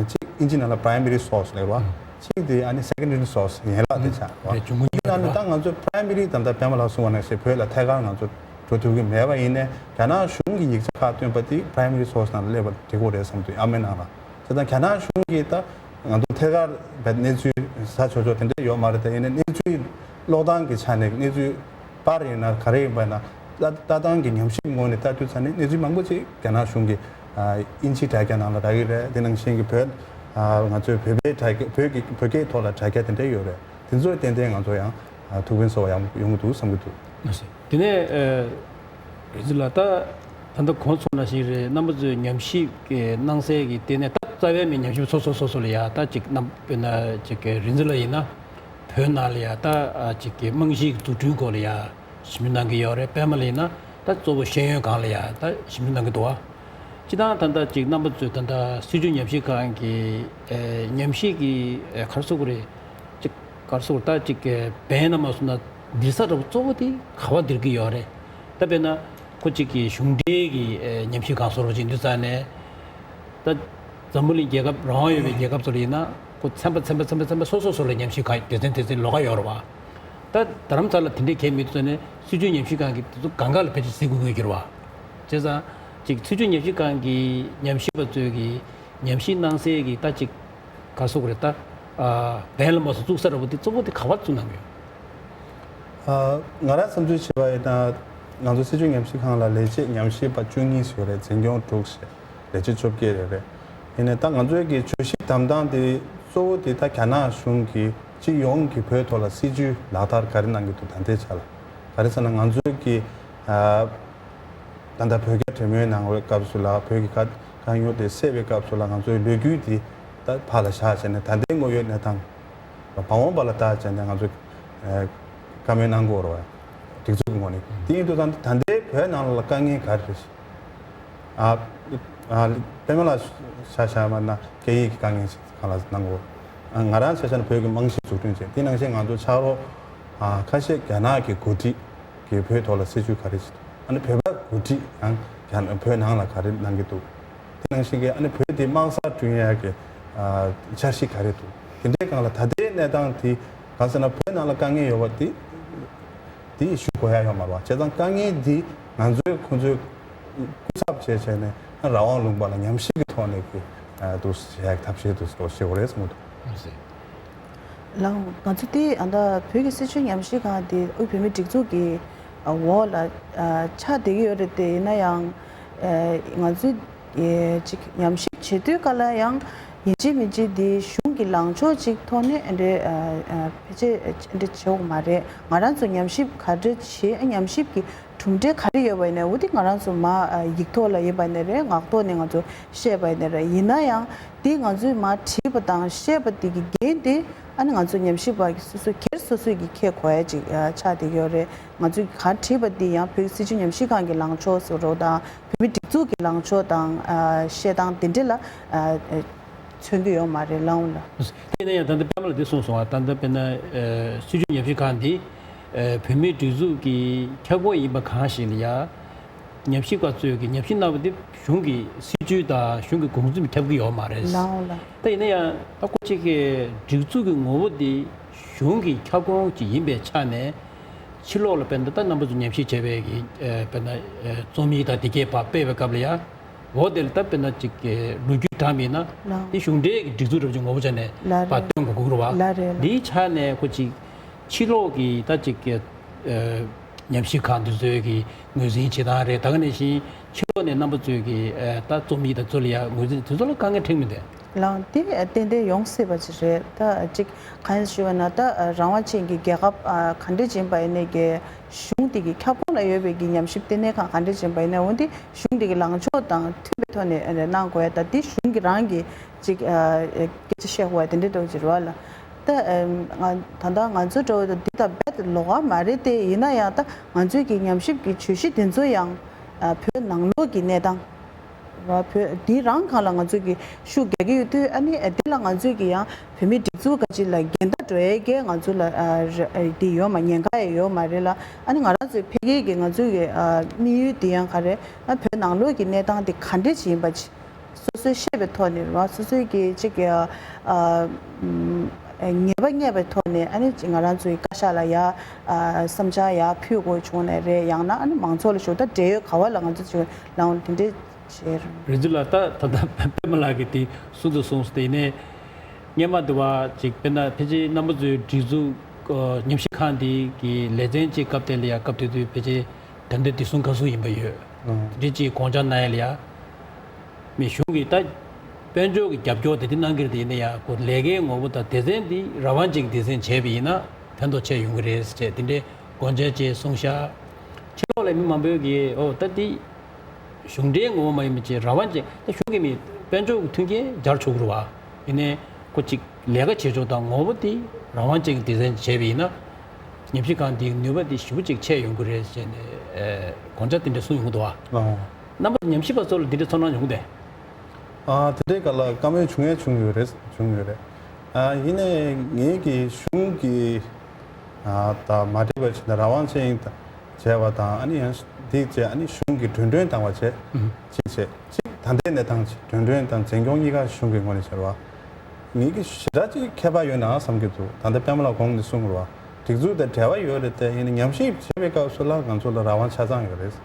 གཅིག་ཨིན་ཇི་ནང་ལ་primary source་ལབ་རེད་བ། གཅིག་དེ་ཨ་ནི་secondary source་ཡན་ལག་དེ་ཆགས་རེད་བ། རེད། འབྱུང་ཁུངས་གཉིས་ཨ་ནི་རེད་ད་བ། ང་ཚོ་primary་ད་ལྟ་པད་མ་ལགས་གསུངས་པ་ནང་བཞིན་བོད་ལ་ཐད་ཀར་ང་ཚོ་འགྲོ་ཐུབ་ཀྱི་མེད་པ་ཡིན་ནའི་རྒྱ་ནག་གཞུང་གི་ཡིག་ཆ་ཁག་བཏོན་པ་དེ་primary source་ནང་ལ་སླེབས་པ་འགྲིག་གི་རེད་བསམ་འདུག་ཨ་མའི་ནང་ལ། བྱས་ཙང་རྒྱ་ནག་གཞུང་གིས་ད་ང་ཚོ་ཐད་ཀར་བས་གནས་ཚུལ་ཟ་ཆོག་ཆོག་དེ་འདྲ་ཡོད་མ་རེད། ད་ཡིན་ནའི་གནས་ཚུལ་ཀློག་སྟངས་ཀྱི་ཆ་ནས་གནས་ཚུལ་པར་ཡིན་ན་ག་རེ་ཡིན་པ་ཡིན་ན་ལྟ་ལྟ་སྟངས་ཀྱི་ཉམས་ཞིབ་ངོས་ནས་ལྟ་དུས་ཙ་ནས་གནས་ཚུལ་མང་པོ་ཅིག་རྒྱ་ནག་གཞུང་གི་ཨ་དབྱིན་ཇིའི་དྲ་རྒྱ་ནང་ལ་རག་གི་རེད། དེ་ནང་བཞིན་གྱི་བོད་ཨ་ང་ཚོའི་བོད་པའི་དྲ་རྒྱ་བོད་ཀྱི་བོད་སྐད་ཐོག་ལ་དྲ་རྒྱ་དེ་འདྲ་ཡོད་རེད། དེ་ཚོ་ཏན་ཏན་ང་ཚོ་ཡང་ཨ་ཐུགས་ཕན་གསོ་བ་ཡང་ཡོང་གི་འདུག་བསམ་གྱི་འདུག་དེ་ནས་ཨ་རིག་འཛིན་ལགས། ད་ད་ལྟ་གོང་སོང་ནང་བཞིན་རེད། རྣམ་པ་ཚོས་ཉམས་ཞིབ་ཀྱི་གནང་སའི་གི་ལྟེ་གནས་ད་རྩ་བའི་མི་ཉམས་ཞིབ་སོ་སོ་སོ་སོ་ལ་ཡ་ད་ཅིག་རྣམ་དཔེར་ན་ཅིག་གི་རིག་འཛིན་ལགས་ཡིན་ན་བོད་ནང་ལ་ཡ་ད་ཨ་ཅིག་གི་རྨང་གཞིའི་འཛུགས་སྐྲུན་སྐོར་ལ་ཡ་ཞིབ་འཇུག་གནང་གི་ཡོད་རེད། པད་མ་ལགས་ཡིན་ན་ད་གཙོ་བོ་ཤེས་ཡོན་སྒང་ལ་ཡ་ད་ཞིབ་འཇུག་གནང་གི་འདུག་བ། སྤྱིར་བཏང་ད་ལྟ་ཅིག་རྣམ་པ་ཚོས་ད་ལྟ་སྲིད་བྱུས་ཉམས་ཞིབ་ཁང་གི་ཨེ་ཉམས་ཞིབ་ཀྱི་ཨེ་ག་རེ་ཟེར་དགོས་རེད། ཅིག་ག་རེ་ཟེར་དགོས་རེད། ད་ཅིག་གི་འབེན་ལ་མ་སོང་ན་འདིར་ས་འདྲ་པོ་གཙོ་བོ་དེ་ག་པར་འདིར་གི་ཡོད་རེད། ད་དཔེར་ན་ཁོ་ཅིག་གི་གཞུང་འབྲེལ་གྱི་ཨེ་ཉམས་ཞིབ་ཁང་བཟོ་འདྲ་ཅིག་ཡིན་དུས་ཙང་ནས་ད་འཛམ་བུ་གླིང་རྒྱལ་ཁབ་རང་དབང་ཡོད་པའི་རྒྱལ་ཁབ་ཚོ་ལ་ཡིན་ན་ཁོ་ཚན་པ་ཚན་པ་ཚན་པ་ཚན་པ་སོ་སོ་སོ་ལ་ཉམས་ཞིབ་ཁང་སྡེ་ཚན་སྡེ་ཚན་ལོགས་ཀ་ཡོད་རེད་བ། ད་རྡ་རམ་ས་ལ་དེ་འདྲའི་གལ་མི་འདུག་ཙང་ནས་སྲིད་བྱུས་ཉམས་ཞིབ་ཁང་གི་དེ་ཚོ་སྒང་ག་ལ་ཕལ་ཆེར་གཟིགས་དགོས་ཀྱི་ཡོད་རེད་བ། བྱས་ཙང་ཅིག་སྲིད་བྱུས་ཉམས་ཞིབ་ཁང་གི་ཉམས་ཞིབ་པ་ཚོས་ཀྱི་ཉམས་ཞིབ་གནང་སའི་གི་ད་ཅིག་ག་རེ་ཟེར་དགོས་རེད། ད་ཨ་འབེན་ལ་མ་སོང་བཙུགས་ས་འདྲ་པོ་དེ་གཙོ་བོ་དེ་ག་པར་བཙུགས་གནང་གི་ཡོད། ཨ་ང་རང་བསམ་ཚུལ་བྱས་པ་ཡིན་ན་ང་ཚོ་སྲིད་བྱུས་ཉམས་ཞིབ་ཁང་ལ་ལས་བྱེད་ཉམས་ཞིབ་པ་བཅུ་གཉིས་ཡོད་རེད། འཛིན་སྐྱོང་དྲུག་བྱས། ལས་བྱེད་བཅོ་བརྒྱད་རེད་རེད། ཡིན་ནའི་ད་ང་ཚོའི་གི་བརྗོད་གཞི་བདམས་སྟངས་དེ་གཙོ་བོ་དེ་ད་རྒྱ་ནག་གཞུང་གིས་སྤྱི་ཡོངས་ཀྱི་བོད་ཐོག་ལ་སྲིད་བྱུས་ལག་བསྟར་ག་རེ་གནང་གི་འདུག་ད་ལྟའི་ཆ་ལ་ག་རེ་ཟེར་ན་ང་ཚོའི་གི་ཨ་ ད་ལྟ་བོད་རྒྱ་འབྲེལ་མོལ་གནང་བའི་སྐབས་སུ་ལ་བོད་ཀྱི་དཀའ་དཀའ་རྙོག་དེ་སེལ་བའི་སྐབས་སུ་ལ་ང་ཚོའི་ལོ་རྒྱུས་དེ་ད་ཕར་ལ་བཞག་བྱས་ནས་ད་ལྟའི་དངོས་ཡོད་གནས་སྟངས་བང་བང་པ་ལ་བལྟ་བྱས་ནས་ང་ཚོས་ཨ་བཀའ་མོལ་གནང་དགོས་རེད་བ། སྒྲིག་འཛུགས་ཀྱི་ངོས་ནས། དེ་ཡིན་དུས་ད་ད་ལྟའི་བོད་ནང་ལ་དཀའ་ངལ་ག་རེ་རེད། ཨ་ཨ་པད་མ་ལགས་ཆ་བཞག་པ་ན་སྐད་ཡིག་གི་དཀའ་ངལ་ཞིག་གང་ལ་གནང་དགོས། ཨ་ང་རང་ཆ་བཞག་ན་བོད་ཀྱི་རྨང་གཞི་འཛུགས་སྐྲུན་བྱས། དེ་ནང་བཞིན་ང་ཚོ་ཕྱག་རོགས་ཨ་ཁ་ཤས་རྒྱ་ནག་གི་འགོ་ཁྲིད་ཀྱི་བོད་ཐོག་ལ་སྲིད་བྱུས་ག་རེ་ཞིག་འདུག་ཨ་ནི་བོད་པ་འགོ་ཁྲིད་ཡང་རྒྱ་ནག་བོད་ནང་ལ་ག་རེ་གནང་གི་འདུག་དེ་ནང་བཞིན་གྱི་ཨ་ནི་བོད་དེ་དམག་སར་བསྐྲུན་ཡག་གི་ཨ་འཆར་གཞི་ག་རེ་འདུག་དེ་འདྲའི་སྒང་ལ་ད་ལྟའི་གནས་སྟངས་དེ་གང་ཟེར་ན་བོད་ནང་ལ་དཀའ་ངལ་ཡོད་པ་དེ་དེ་ཞུ་དགོས་ཡ་ཡོད་མ་རེད་བ། བྱས་ཙང་དཀའ་ངལ་འདི་ང་ཚོས་ཁོ་ཚོའི་སྐུ་ཚབ་བྱས་བྱས་ནས་རང་དབང་ལུང་པ་ལ་ཉམས་ཞིབ་ཀྱི་ཐོག་ནས་ཀྱི་ཨ་འདུག་བྱེད་ཡ་གི་ཐབས་ཤེས་འདུག་ཞུ་དགོས་རེད་བསམ་གྱི་འདུག་ལགས། ང་ཚོ་དེ་ཨ་ད་བོད་ཀྱི་སྲིད་བྱུས་ཉམས་ཞིབ་ཁང་དེ་དབུས་བོད་མིའི་སྒྲིག་འཛུགས་ཀྱི་འོག་ལ་ཆགས་བསྡད་ཀྱི་ཡོད་རེད་དེ། ཡིན་ན་ཡང་ང་ཚོས་ཅིག་ཉམས་ཞིབ་བྱེད་དུས་ག་ལ་ཡང་ཡིན་གཅིག་མིན་གཅིག་དེ་གཞུང་གི་ལངས་ཕྱོགས་ཅིག་ཐོག་ནས་ཨ་འདྲས་ཕལ་ཆེར་ཨ་འདྲས་བྱེད་དགོས་མ་རེད། ང་རང་ཚོ་ཉམས་ཞིབ་ག་འདྲས་བྱེད། ཉམས་ཞིབ་ཀྱི་གྲུབ་འབྲས་ག་རེ་ཡོད་པ་ཡིན་ནའི་འོ་དེ་ང་རང་ཚོ་མ་ཡིག་ཐོག་ལ་ཡིན་པ་ཡིན་ནའི་རེད། ངག་ཐོག་ནས་ང་ཚོ་བཤད་པ་ཡིན་ནའི་རེད། ཡིན་ན་ཡང་དེ་ང་ཚོས་མ་བྲིས་པ་དང་བཤད་པ་དེ་གི་འགན་དེ་ཨ་ནི་ང་ཚོ་ཉམས་ཞིབ་པ་གི་སོ་སོ་སྒེར་སོ་སོས་ཀྱི་འཁྱེར་དགོས་ཡ་ཅིག་ཆགས་བསྡད་ཀྱི་ཡོད་རེད། ང་ཚོས་ག་བྲིས་པ་དེ་ཡང་བོད་ཀྱི་སྲིད་བྱུས་ཉམས་ཞིབ་ཁང་གི་ལངས་ཕྱོགས་ཟེར་རོགས་དང་བོད་མི་སྒྲིག་འཛུགས་ཀྱི་ལངས་ཕྱོགས་དང་བཤད་སྟངས་དེ་འདྲ་ལ་མཚོན་གྱི་ཡོད་མ་རེད་ལགས་འོང་ལ། དེ་ནས་ཡང་ད་ལྟ་པད་མ་ལགས་འདི་གསུངས་སོང་བ། ད་ལྟ་དཔེར་ན་སྲིད་བྱུས་ཉམས་ཞིབ་ཁང་འདི་བོད་མིའི་སྒྲིག་འཛུགས་ཀྱི་ཁྱབ་ཁོངས་ཡིན་པ་གང་ཞིག་ལ་ཡ། ཉམས་ཞིབ་པ་ཚོས་ཀྱི་ཉམས་ཞིབ་གནང་བ་དེ་གཞུང་གི་སྲིད་བྱུས་དང་གཞུང་གི་དགོངས་ཚུལ་ཁྱབ་ཀྱི་ཡོད་མ་རེད། ལགས་འོང་ལགས། ད་ཡིན་ན་ཡང་ད་ཁོ་གཅིག་གི་སྒྲིག་འཛུགས་ཀྱི་ངོ་བོ་དེ་གཞུང་གི་ཁྱབ་ཁོངས་ཅིག་ཡིན་པའི་ཆ་ནས་ཕྱི་ལོགས་ལ་དཔེར་ན་ད་རྣམ་པ་ཚོ་ཉམས་ཞིབ་བྱས་པའི་གི་དཔེར་ན་རྩོམ་ཡིག་དང་དེ་གས་ཕར་སྤེལ་བའི་སྐབས་ལ་ཡང་འོ་དེ་ལ་ད་དཔེར་ན་ཅིག་ལོ་རྒྱུས་དྲངས་པ་ཡིན་ན་ལགས། དེ་གཞུང་འབྲེལ་གྱི་སྒྲིག་འཛུགས་འདྲ་པོ་ཅིག་ངོ་བོ་ཆ་ནས་ལགས་ཕར་རེད། སྟོན་དགོས་ཀྱི་རེད་བ། ལགས་རེད་ལགས། འདིའི་ཆ་ནས་ཁོ་ཅིག་ཕྱི་ལོགས་ཀྱི་ད་ཅིག་གི་ཨ་ཉམས་ཞིབ་ཁང་དེ་ཚོའི་གི་ངོས་འཛིན་བྱེད་སྟངས་རེད། ད་ག་ནང་བཞིན་ཕྱི་ལོགས་ནས་རྣམ་པ་ཚོའི་གི་ཨ་ད་རྩོམ་ཡིག་དང་ཚོ་ལ་ཡ་ངོས་འཛིན་དེ་ཚོ་ལ་དཀའ་ངལ་འཕྲད་མི་འདུག་ལགས། དེ་ཏན་ཏན་ཡོང་སྲིད་པ་ཅིག་རེད། ད་ཅིག་གང་ཡིན་ཞུས་པ་ན་ད་རང་དབང་ཅན་གྱི་རྒྱལ་ཁབ་ཨ་ག་འདྲ་ཅིག་ཡིན་པ་ཡིན་ནའི་གི་གཞུང་དེ་གི་ཁྱབ་ཁོངས་ལ་ཡོད་པའི་གི་ཉམས་ཞིབ་ལྟེ་གནས་ཁང་ག་འདྲ་ཅིག་ཡིན་པ་ཡིན་ནའི་འོན་ཏེ་གཞུང་དེ་གི་ལངས་ཕྱོགས་དང་མཐུན་པའི་ཐོག་ནས་གནང་དགོས་ཡ། ད་དེ་གཞུང་གི་རང་གི་ཅིག་ཨ་སྐད་ཆ་བཤད་དགོས་ཡ་དེ་འདྲ་འདྲ་པོ་ཅིག་རེད་བ་ལགས། ད་ང་ད་ལྟ་ང་ཚོ་འདྲ་བོ་ད་འདི་ད་རྦད་དེ་ལོགས་ཀ་མ་རེད་དེ། ཡིན་ན་ཡང་ད་ང་ཚོའི་གི་ཉམས་ཞིབ་ཀྱི་བརྗོད་གཞི་དེ་ཚོ་ཡང་ཨ་བོད་ནང་ལོགས་ཀྱི་གནས་སྟངས་ར་བོད་འདི་རང་སྒང་ལ་ང་ཚོས་ཀྱི་ཤུགས་རྒྱག་གི་ཡོད་དུས་ཨ་ནི་འདི་ལ་ང་ཚོས་ཀྱི་ཡང་བོད་མིའི་སྒྲིག་འཛུགས་ག་ཅིག་ལ་འགལ་ཟླ་འགྲོ་ཡས་ཀྱི་ང་ཚོ་ལ་ཨ་ར་ཨ་འདི་ཡོད་མ་ཉེན་ཁ་ཡང་ཡོད་མ་རེད་ལ། ཨ་ནི་ང་རང་ཚོའི་ཕ་གི་གི་ང་ཚོའི་གི་ཨ་དམིགས་ཡུལ་འདི་ཡང་ག་རེ་ཨ་བོད་ནང་ལོགས་ཀྱི་གནས་སྟངས་འདི་ག་འདྲས་ཅིག་ཡིན་པ་ཅིག་སོ་སོས་ཤེས་པའི་ཐོག་ནས་རེད་བ། སོ་སོའི་གི་ཅིག་གི་ཨ་ཨ་ངེས་པ་རྙེད་པའི་ཐོག་ནས་ཨ་ནི་ཅིག་ང་རང་ཚོའི་བཀའ་ཤག་ལ་ཡ་ཨ་བསམ་འཆར་ཡ་ཕུལ་དགོས་བྱུང་ནའི་རེད། ཡང་ན་ཨ་ནི་མང་ཚོགས་ལ་ཞུ་ད་འབྲེལ་ཡོད་ག་བ་ལ་ང་ཚོ་ཅིག་ལའང་དེ་འདྲས་བྱེད་རུང་། རིག་འཛིན་ལགས། ད་ད་ལྟ་པད་མ་ལགས་ཀྱིས་དེ་གསུང་དུ་གསུངས་སོང་སྟེ། ཡིན་ནའི་སྔོན་མ་དུ་བ་ཅིག་དཔེར་ན་ཕལ་ཆེར་རྣམ་པ་ཚོའི་སྒྲིག་འཛུགས་ཨ་ཉམས་ཞིབ་ཁང་འདི་གི་ལེ་ཚན་ཅིག་སྐབས་དེ་ལ་ཡ་སྐབས་དེ་དུས་ཕལ་ཆེར་ད་ལྟ་བདེ་སྲུང་བཀའ་ཟུར་ཡིན་པ་ཡོད། ཨང་། དེ་འདྲའི་ཅིག་དགོངས་འཆར་གནང་ཡ་ལ་ཡ། མི་གཞུང་གིས་ད་དཔལ་འབྱོར་གྱི་རྒྱབ་སྐྱོར་དེ་དེ་གནང་གི་རེད་དེ། ཡིན་ན་ཡང་ཁོ་ལས་ཀའི་ངོ་བོ་དང་སྡེ་ཚན་འདི་རང་དབང་ཅན་གྱི་སྡེ་ཚན་བྱས་པ་ཡིན་ན་ཕན་ཐོགས་ཆེ་ཡོང་གི་རེད་ཟེར་བྱས་དེ་འདྲའི་དགོངས་འཆར་ཅིག་གསུངས་ཤག་ཕྱི་ལོགས་ལ་མི་མང་པོས་ཀྱིས་ཨོ་ད་འདི་གཞུང་འབྲེལ་ངོ་བོ་མ་ཡིན་པ་ཅིག་རང་དབང་ཅན། ད་གཞུང་གིས་མི་དཔལ་འབྱོར་གྱི་མཐུན་རྐྱེན་སྦྱར་ཆོག་གི་རེད་བ། ཡིན་ནའི་ཁོ་ཅིག་ལས་ཀ་བྱེད་ཕྱོགས་དང་ངོ་བོ་དེ་རང་དབང་ཅན་གྱི་སྡེ་ཚན་བྱས་པ་ཡིན་ན། ཉམས་ཞིབ་ཁང་འདིའི་ནུས་པ་དེ་ཞེ་པོ་ཅིག་ཆེ་ཡོང་གི་རེད་ཟེར་ནས་ཨེ་དགོངས་འཆར་དེ་འདྲ་གསུངས་ཡོང་གི་འདུག་བ། ཨོ། རྣམ་པ་ཉམས་ཞིབ་པ་ཚོ་ལ་འདི་འདྲའི་ཚོར་སྣང་ཡོང་གི་འདུག་ཨ་དེ་འདྲའི་སྐབས་ལ་བཀའ་མོལ་བྱུང་ཡས་བྱུང་ཡོད་རེད། བྱུང་ཡོད་རེད། ཨ་ཡིན་ནའི་ངེད་ཀྱི་གཞུང་གི་ཨ་ད་མ་འགྲིག་པ་བྱས་ན་རང་དབང་ཅན་ཡིན་ད། བྱས་པ་དང་། ཨ་ནི་ཡང་འདི་བྱས། ཨ་ནི་གཞུང་གི་འགྲོ་གྲོན་བཏང་བ་བྱས། ཨུམ། གཅིག་བྱས། གཅིག་ད་ལྟའི་གནས་སྟངས་བྱས་འགྲོ་གྲོན་དང་འཛིན་སྐྱོང་གཉིས་ཀ་གཞུང་གི་ངོས་ནས་བྱས་རེད་བ། ངེད་ཀྱི་ཞེ་དྲག་ཅིག་ཁྱད་པར་ཡོད་ན་བསམ་གྱི་འདུག་ད་ལྟ་པད་མ་ལགས་གོང་ནས་གསུངས་རེད་བ། སྒྲིག་འཛུགས་དང་འབྲེལ་བ་ཡོད་རེད་དེ། ཡིན་ན་ཉམས་ཞིབ་བྱེད་པའི་སྐབས་སུ་ལ་ང་ཚོ་ལ་རང་དབང་ཆ་ཚང་ཡོད་རེད།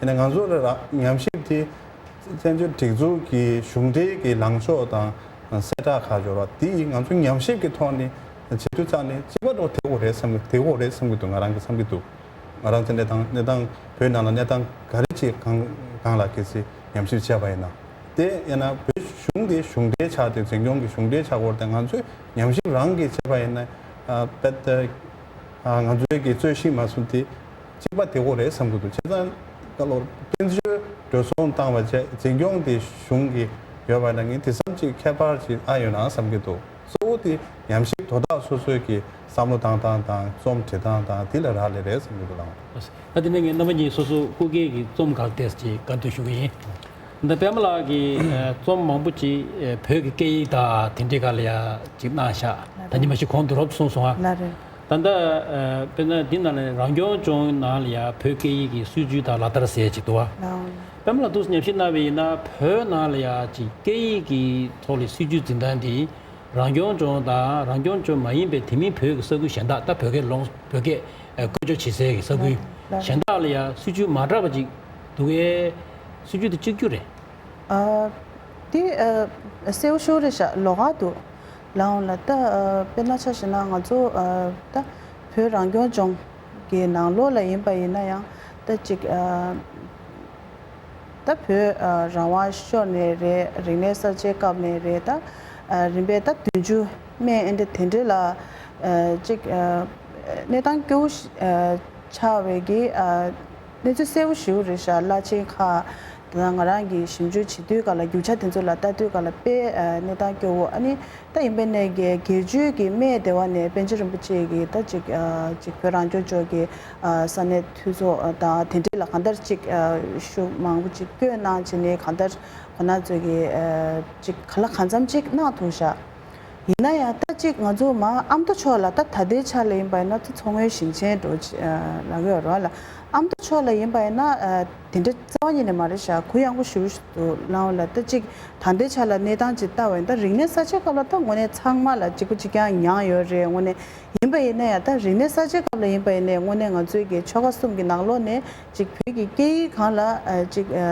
ཡིན་ན་ང་ཚོ་ལ་ར་ཉམས་ཞིབ་དེ་བཙན་བྱོལ་སྒྲིག་འཛུགས་ཀྱི་གཞུང་འབྲེལ་གྱི་ལངས་ཕྱོགས་དང་གསལ་བསྒྲགས་ཁག་འབྱོར་བ་དེ་ང་ཚོ་ཉམས་ཞིབ་ཀྱི་ཐོག་ནས་བྱེད་དུས་ཙང་ནས་གཅིག་པ་འགྲོ་བདེ་བོ་རེད་བསམ་གྱི། བདེ་བོ་རེད་བསམ་གྱི་འདུག་ང་རང་གིས་བསམ་གྱི་འདུག་ང་རང་ཚོ་གནས་སྟངས་གནས་སྟངས་བོད་ནང་ལ་གནས་སྟངས་ག་རེ་ཅིག་གང་གང་ལ་གལ་སྲིད་ཉམས་ཞིབ་བྱས་པ་ཡིན་ན། དེ་ཡང་ན་བོད་གཞུང་དེ་གཞུང་འབྲེལ་ཆགས་ཏེ་འཛིན་སྐྱོང་གི་གཞུང་འབྲེལ་ཆགས་ཀྱི་ཡོད་རེད་དེ། ང་ཚོས་ཉམས་ཞིབ་རང་གིས་བྱས་པ་ཡིན་ན་ཨ་དཔེ་ད་ཨ་ང་ཚོའི་གི་རྩོད་གཞི་མ་བཟུང་དེ་གཅིག་པ་བདེ་བོ་རེད་བསམ་གྱི་འདུག་བྱས་ཙང་ཀ་ལོར་དཔལ་འབྱོར་ འགྲོ་སོང་བཏང་བ་བཅས་འཛིན་སྐྱོང་དེ་གཞུང་གི་ཡོད་པ་ན་ངས་དེ་ཙམ་ཅིག་ཁྱད་པར་ཅིག་ཨ་ཡོད་ན་བསམ་གྱི་འདུག་གཙོ་བོ་དེ་ཉམས་ཞིབ་དོ་བདག་སོ་སོའི་གི་བསམ་བློ་བཏང་སྟངས་དང་རྩོམ་འབྲི་སྟངས་དང་དེ་ལ་རག་ལས་རེད་བསམ་གྱི་འདུག་ལགས། ད་དེ་ནས་ངས་རྣམ་པ་གཉིས་སོ་སོ་སྐུ་སྒེར་གྱི་རྩོམ་འགའ་ཏོག་ཙམ་ཅིག་བཀའ་འདྲི་ཞུ་གི་ཡིན། ད་པད་མ་ལགས་ཀྱིས་ཨ་རྩོམ་མང་པོ་ཅིག་ཨ་བོད་ཀྱི་སྐད་ཡིག་དང་དེ་འདྲའི་སྒང་ལ་ཡ་ཅིག་གནང་ཤག་ད་ཉི་མ་ཞིག་གོང་དུ་རོབ་ཙམ་གསུངས་སོང་ཨ། ལགས་རེད། ད་ལྟ་ཨ་དཔེར་ན་འདི་ནང་ལ་རང་སྐྱོང་ལྗོངས་ནང་ལ་ཡ་བོད་སྐད་ཡིག་གི་སྲིད་བྱུས་དང་ལག་བསྟར་ཟེར་ཅིག་འདུག་བ། ལགས། པད་མ་ལགས་ཐུགས་ཉམས་ཞིབ་གནང་བ་ཡིན་ན་བོད་ནང་ལ་ཡ་ཅིག་སྐད་ཡིག་གི་ཐོག་ལ་སྲིད་བྱུས་འཛིན་སྟངས་འདི་རང་སྐྱོང་ལྗོངས་དང་རང་སྐྱོང་ལྗོངས་མ་ཡིན་པའི་དེ་མིན་བོད་ཀྱི་ས་ཁུལ་གཞན་དག་ད་བོད་སྐད་ལོངས་བོད་སྐད་ཨ་བཀོལ་སྤྱོད་བྱེད་སའི་ས་ཁུལ་ལགས། གཞན་དག་ལ་ཡ་སྲིད་བྱུས་མ་འདྲ་བ་ཅིག་འདུག་གས། སྲིད་བྱུས་དེ་གཅིག་གྱུར་རེད། ཨ། དེ་ཨ་གསལ་པོ་ཞེ་པོ་རེད་ཤག་ལོགས་ཀ་འདུག་ལགས་འོང་ལགས། ད་ཨ་དཔེར་ན་ཆ་བཞག་ན་ང་ཚོ་ཨ་ད་བོད་རང་སྐྱོང་ལྗོངས་ཀྱི་ནང་ལོགས་ལ་ཡིན་པ་ཡིན་ན་ཡང་ད་ཅིག་ཨ་ད་བོད་ཨ་རང་དབང་ཤོར་ནས་རེད། རིག་གནས་གསར་བརྗེའི་སྐབས་ནས་རེད། ད་ཨ་རིམ་པས་ད་བདུན་ཅུ་སྨད་ཨེ་འདྲ་དེ་འདྲ་ལ་ཨ་ཅིག་ཨ་གནས་སྟངས་སྐྱོ་བོ་ཞིག་ཨ་ཆགས་པའི་གི་ཨ་གནས་ཚུལ་གསལ་པོ་ཞེ་པོ་རེད་ཤག་བླ་ཆེན་ཁག་དང་ང་རང་གིས་ཞིབ་འཇུག་བྱེད་དུས་སྐབས་ལ་རྒྱུ་ཆ་དེ་ཚོ་ལ་ལྟ་དུས་སྐབས་ལ་དཔེ་ཨ་གནས་སྟངས་སྐྱོ་བོ། ཨ་ནི་ད་ཡིན་པའི་ནས་ཀྱི་སྒེར་གཅོད་ཀྱི་སྨད་སྡེ་བ་ནས་པཎ་ཆེན་རིན་པོ་ཆེ་གིས་ད་ཅིག་ཨ་ཅིག་བོད་རང་སྐྱོང་ལྗོངས་ཀྱི་ཨ་ས་གནས་འཐུས་ཚོགས་དང་དེ་འདྲས་ལ་གང་ལྟར་ཅིག་ཨ་ཤུགས་མང་པོ་ཅིག་བསྐྱོན་གནང་བྱས་ནས་གང་ལྟར་ཁོ་ན་ཚོས་ཀྱི་ཨ་ཅིག་ག་ལ་གང་འཚམ་ཅིག་གནང་ཐུབ་ཤག་ཡིན་ན་ཡང་ད་ཅིག་ང་ཚོ་མ་ཨ་མདོ་ཕྱོགས་ལ་ད་ད་ལྟའི་ཆ་ལ་ཡིན་པ་ཡིན་ན་ད་མཚོ་སྔོན་ཞིང་ཆེན་འགྲོ་ཅི་ཨ་ལབ་ཀྱི་ཡོད་རེད་བ་ལ། ཨ་མདོ་ཕྱོགས་ལ་ཡིན་པ་ཡིན་ན་ཨ་དེ་འདྲ་རྩ་བ་ཉིད་ནས་མ་རེད་ཤག་གུ་ཡངས་པོ་ཞེ་པོ་ཞིག་འདུག་ལགས་འོང་ལགས། ད་ཅིག་ད་ལྟའི་ཆ་ལ་གནས་སྟངས་ཅིག་ལྟ་བ་ཡིན་ད་རིག་གནས་གསར་བརྗེའི་སྐབས་ལ་ད་དངོས་གནས་ཚང་མ་ལ་གཅིག་པ་གཅིག་རྐྱང་མྱངས་ཡོད་རེད། དངོས་གནས་ཡིན་པ་ཡིན་ན་ཡང་ད་རིག་གནས་གསར་བརྗེའི་སྐབས་ལ་ཡིན་པ་ཡིན་ནའི་དངོས་གནས་ང་ཚོའི་གི་ཆོལ་ཁ་གསུམ་གྱི་ནང་ལོགས་ནས་ཅིག་བོད་ཀྱི་སྐད་ཡིག་སྒང་ལ་ཨ་ཅིག་ཨ་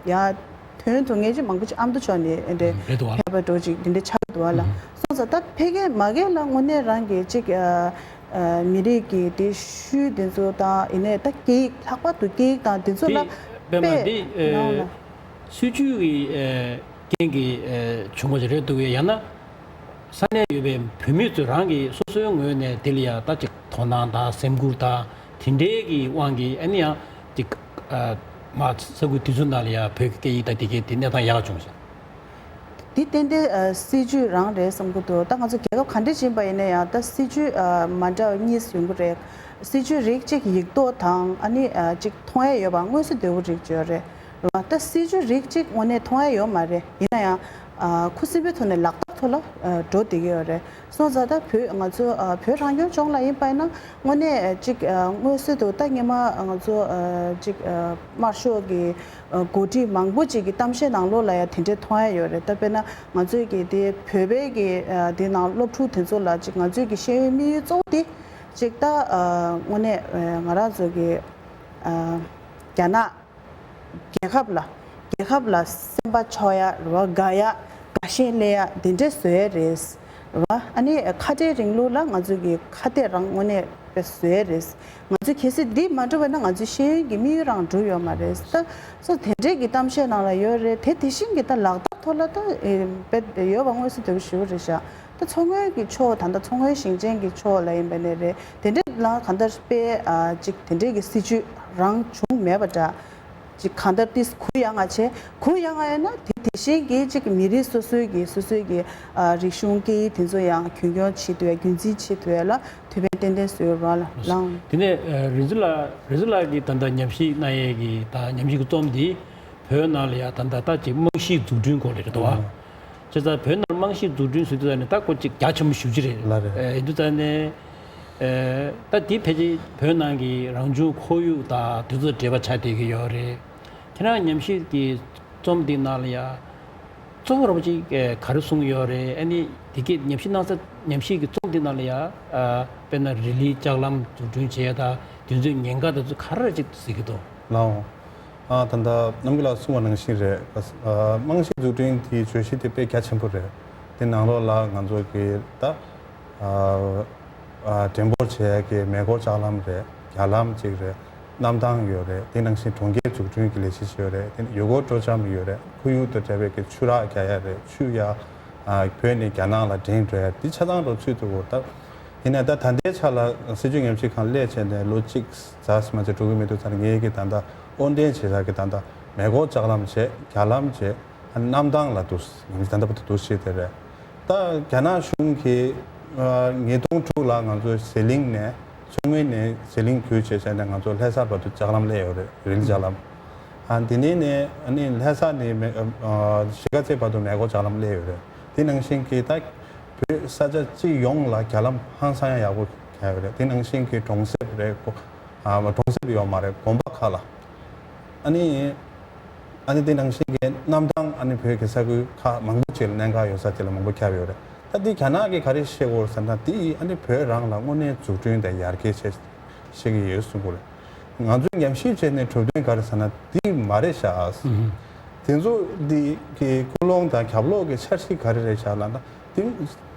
ཡ་དོན་དུ་ངེས་ཅིག་མང་པོ་ཅིག་ཨ་མདོ་ཕྱོགས་ནས་འདྲེ་རེད་འདུག་བ། ཕེབས་པ་འགྲོ་ཅིག་འདི་འདྲ་ཆགས་འདུག་བ་ལ། ཨུ། སོང་ཙང་ད་ཕ་གི་མ་གི་ལ་དངོས་གནས་རང་གི་ཅིག་ཨ་ཨ་མི་རིགས་ཀྱི་དེ་ཤུལ་དེ་ཚོ་དང་ཡིན་ནའི་ད་སྐད་ཡིག་ལྷག་པར་དུ་སྐད་ཡིག་དང་དེ་ཚོ་ལ་དེ་པད་མ་དཔེ་འདི་ནང་ལ་ཨ་སྲིད་བྱུས་ཀྱི་ཨ་རྐྱེན་གྱིས་ཨ་བྱུང་བ་ཞིག་རེད་འདུག་གས། ཡང་ན། ས་གནས་ཡོད་པའི་བོད་མི་ཚོས་རང་གི་སོ་སོའི་ངོས་ནས་དེ་ལ་ཡང་ད་ཅིག་དོ་སྣང་དང་སེམས་ཁུར་དང་དེ་འདྲའི་གི་དབང་གིས་ཨ་ནི་ཡང་ཅིག་ཨ་མ་ས་ཁུལ་དེ་ཚོའི་ནང་ལ་ཡང་བོད་ཀྱི་སྐད་ཡིག་དང་དེ་གའི་དེ་གནས་སྟངས་ཡག་བྱུང་ཤག་འདི་ཏན་ཏན་ཨ་སྲིད་བྱུས་རང་རེད་བསམ་གྱི་འདུག་ད་ང་ཚོ་རྒྱལ་ཁབ་ག་འདྲ་ཕྱིན་པ་ཡིན་ན་ཡང་ད་སྲིད་བྱུས་ཨ་མ་འདྲ་བ་གཉིས་ཡོང་གི་རེད། སྲིད་བྱུས་རིགས་གཅིག་ཡིག་ཐོག་དང་ཨ་ནི་ཨ་ཅིག་མཐོང་ཡ་ཡོད་པ་མངོན་གསལ་དོད་པོ་རིགས་ཅིག་ཡོད་རེད། རེད་བ། ད་སྲིད་བྱུས་རིགས་གཅིག་དངོས་གནས་མཐོང་ཡ་ཡོད་མ་རེད། ཡིན་ན་ཡང་ཨ་ཁུ་སིམ་པའི་ཐོག་ནས་ལག་བསྟར་ཐོག་ལ་ཨ་འགྲོ་བསྡད་ཀྱི་ཡོད་རེད། སོང་ཙང་ད་བོད་ང་ཚོ་ཨ་བོད་རང་སྐྱོང་ལྗོངས་ལ་ཡིན་པ་ཡིན་ན་དངོས་གནས་ཨ་ཅིག་ཨ་མངོན་གསལ་དུ་ད་སྔོན་མ་ང་ཚོ་ཨ་ཅིག་ཨ་དམར་ཤོག་གི་ཨ་འགོ་ཁྲིད་མང་པོ་ཅིག་གི་གཏམ་བཤད་ནང་ལོགས་ལ་ཡང་དེ་འདྲས་མཐོང་ཡ་ཡོད་རེད། ད་དཔེར་ན་ང་ཚོའི་གི་དེ་བོད་པའི་གི་ཨ་དེ་ནང་སློབ་ཕྲུག་དེ་ཚོ་ལ་ཅིག་ང་ཚོའི་གི་ཤེས་ཡོན་དམིགས་ཡུལ་གཙོ་བོ་དེ་ཅིག་ད་ཨ་དངོས་གནས་ཨ་ང་རང་ཚོ་གི་ཨ་རྒྱ་ནག་རྒྱལ་ཁབ་ལ་རྒྱལ་ཁབ་ལ་སེམས་པ་ཕྱོགས་ཡ་རེད་བ། དགའ་ཡ་དགའ་ཞེན་སླེབས་ཡ་དེ་འདྲས་བཟོ་ཡ་རེད་བ། ཨ་ནི་ཁ་བྲལ་རིང་ལུགས་ལ་ང་ཚོ་གི་ཁ་གཏད་རང་དངོས་གནས་དཔེ་བཟོ་ཡ་རེད། ང་ཚོ་གལ་སྲིད་འདི་མ་འགྲུབ་པ་ན་ང་ཚོའི་ཤེས་ཡོན་གྱི་དམིགས་ཡུལ་རང་འགྲུབ་ཡོད་མ་རེད། ད་སོ་དེ་འདྲས་ཀྱི་གཏམ་བཤད་ནང་ལ་ཡོད་རེད། དེ་དེ་བཞིན་གྱི་ད་ལག་བསྟར་ཐོག་ལ་ད་ཨེ་དཔེ་ཡོད་པ་མངོན་གསལ་དོད་པོ་ཞེ་པོ་རེད་ཤག་ད་མཚོ་སྔོན་གྱི་ཕྱོགས་ད་ལྟ་མཚོ་སྔོན་ཞིང་ཆེན་གྱི་ཕྱོགས་ལ་ཡིན་པ་ནས་རེད། དེ་འདྲས་ལ་གང་ལྟར་དཔེ་ཨ་ཅིག་དེ་འདྲས་ཀྱི་སྲིད་བྱུས་རང་བྱུང་མེད་པ་འདྲ། ཅིག་གང་ལྟར་ཏིས་གུ་ཡངས་ང་བྱས། གུ་ཡངས་ང་ཡོད་ན་དེ་དེ་བཞིན་གྱི་ཅིག་མི་རིགས་སོ་སོའི་གི་སོ་སོའི་གི་ཨ་རིག་གཞུང་སྐད་ཡིག་དེ་ཚོ་ཡང་རྒྱུན་འཁྱོངས་བྱེད་ཐུབ་ཡ་རྒྱུན་འཛིན་བྱེད་ཐུབ་ཡ་ལ་ཐུགས་ཕན་ཏན་ཏན་གསོས་ཡོད་རེད་བ་ལགས། དེ་ནས་ཨ་རིག་འཛིན་ལགས་རིག་འཛིན་ལགས་ཀྱིས་ད་ལྟ་ཉམས་ཞིབ་གནང་ཡས་ཀྱི་ད་ཉམས་ཞིབ་ཀྱི་རྩོམ་འདི་བོད་ནང་ལ་ཡ་ད་ལྟ་ད་ཅིག་རྨང་གཞིའི་འཛུགས་སྐྲུན་སྐོར་ལ་རེད་དོ། བྱས་ཙང་བོད་ནང་རྨང་གཞིའི་འཛུགས་སྐྲུན་ཟེར་དུས་ཙང་ནས་ད་ཁོ་ཅིག་རྒྱ་ཆེན་པོ་ཞེ་པོ་ཅིག་རེད། ལགས་རེད། ཨེ་ཡིན་དུས་ཙང་ནས་ཨེ་ད་འདི་ཕལ་ཆེར་བོད་ནང་གི་རང་བྱུང་ཁོར་ཡུག་དང་དུས་ཚོད་འབྲེལ་བ་ཆགས་བསྡད་ཀྱི་ཡོད་རེད། ཁྱེད་རང་ཉམས་ཞིབ་ཀྱི་རྩོམ་འདི་ནང་ལ་ཡ་གཙོ་བོ་ར་བ་ཅིག་ཨེ་ག་རེ་གསུངས་ཡོད་རེད། ཨ་ནི་འདི་གའི་ཉམས་ཞིབ་གནང་ས་ཉམས་ཞིབ་ཀྱི་རྩོམ་འདི་ནང་ལ་ཡ་ཨ་དཔེར་ན་རི་ལིའི་ལྕགས་ལམ་འཛུགས་སྐྲུན་བྱེད་ཡ་དང་དུས་ཚོད་ཉེན་ཁ་དེ་ཚོ་ག་རེ་ཅིག་གཟིགས་ཀྱི་འདུག་ལགས་འོང་། ཨ་ད་ལྟ་རྣམ་རྒྱལ་ལགས་གསུངས་པ་ནང་བཞིན་རེད། ཨ་རྨང་གཞི་འཛུགས་སྐྲུན་དེའི་བརྗོད་གཞི་དེ་དཔེ་རྒྱ་ཆེན་པོ་རེད། དེ་ནང་ལོགས་ལ་ང་ཚོ་གི་ད་ཨ་ཨ་འགྲེམས་སྤེལ་བྱེད་ཡ་གི་མེ་འཁོར་ལྕགས་ལམ་རེད། རྒྱ་ལམ་གཅིག་རེད། གནམ་ཐང་ཡོད་རེད། དེ་ནང་བཞིན་གྲོང་ཁྱེར་འཛུགས་སྐྲུན་གྱི་ལས་གཞི་ཞིག་ཡོད་རེད། དེ་ནས་ཡུལ་སྐོར་སྤྲོ་འཆམ་ཡོད་རེད། ཁོར་ཡུག་དང་འབྲེལ་བའི་གི་ཆུ་རགས་རྒྱག་ཡ་རེད། ཆུ་ཡ་ཨ་བོད་ནས་རྒྱ་ནག་ལ་འདྲེན་འགྲོ་ཡ་དེ་ཆ་ཚང་རུ་ཚུད་འདུག་གོ་ད། ཡིན་ནའི་ད་ད་ལྟའི་ཆ་ལ་སྲིད་བྱུས་ཉམས་ཞིབ་ཁང་སླེབས་བྱས་ནས་ལོ་གཅིག་ཙམ་མ་ཚད་འགྲོ་གི་མི་འདུག་ཙང་ངེད་ཀྱི་ད་ལྟ་དབོར་འདྲེན་བྱེད་ས་གི་ད་ལྟ་ མེ་འཁོར་ལྕགས་ལམ་བྱས། རྒྱ་ལམ་བྱས། ཨ་ནི་གནམ་ཐང་ལ་འདུག་ང་ཚོ་ད་ལྟ་བར་དུ་འདུག་བྱས་དེ་རེད། ད་རྒྱ་ནག་གཞུང་གིས་ཨ་ཉིས་སྟོང་དྲུག་ལ་ང་ཚོ་ཟི་ལིང་ནས་མཚོ་སྔོན་ནས་ཟི་ལིང་བརྒྱུད་བྱས་བྱས་ནས་ང་ཚོ་ལྷ་ས་བར་དུ་ལྕགས་ལམ་སླེབས་ཡོད་རེད། རི་ལི་ལྕགས་ལམ། ཨ་དེ་ནས་ནས་ཨ་ནི་ལྷ་ས་ནས་མེ་ཨ་གཞིས་ཀ་རྩེ་བར་དུ་མེ་འཁོར་ལྕགས་ལམ་སླེབས་ཡོད་རེད། དེ་ནང་བཞིན་གྱི་ད་བོད་ས་ཆ་སྤྱི་ཡོངས་ལ་རྒྱ་ལམ་ཧང་སང་ཡག་པོ་བརྒྱབ་ཡོད་རེད། དེ་ནང་བཞིན་གྱི་གྲོང་གསེབ་རེད་ཁོ། ཨ་གྲོང་གསེབ་ཡོད་མ་རེད། དགོན་པ་ཁག་ལ། ཨ་ནི། ཨ་ནི་དེ་ནང་བཞིན་གྱི་གནམ་ཐང་ཨ་ནི་བོད་ཀྱི་ས་ཁུལ་ཁག་མང་པོ་ཅིག་ལ་གནད་འགག་ཡོད་ས་དེ་ལ་མང་པོ་ཁྱབ་ཡོད་རེད། ད་འདི་རྒྱ་ནག་གིས་ག་རེ་བཤད་ཀྱི་ཡོད་ཟེར་ན། འདི་ཨ་ནི་བོད་རང་ལ་དངོས་གནས་འཛུགས་སྐྲུན་དང་ཡར་རྒྱས་བྱེད་བཤད་ཀྱི་ཡོད་གསུང་གི་རེད། ང་ཚོས་ཉམས་ཞིབ་བྱས་ནས་གྲུབ་དོན་ག་རེ་ཟེར་ན་འདི་མ་རེད་ཤག་དེ་ཚོ་འདི་གི་ཀུན་སློང་དང་རྒྱབ་ལོགས་ཀྱི་འཆར་གཞི་ག་རེ་རེད་ཤག་ལབ་ན། དེ་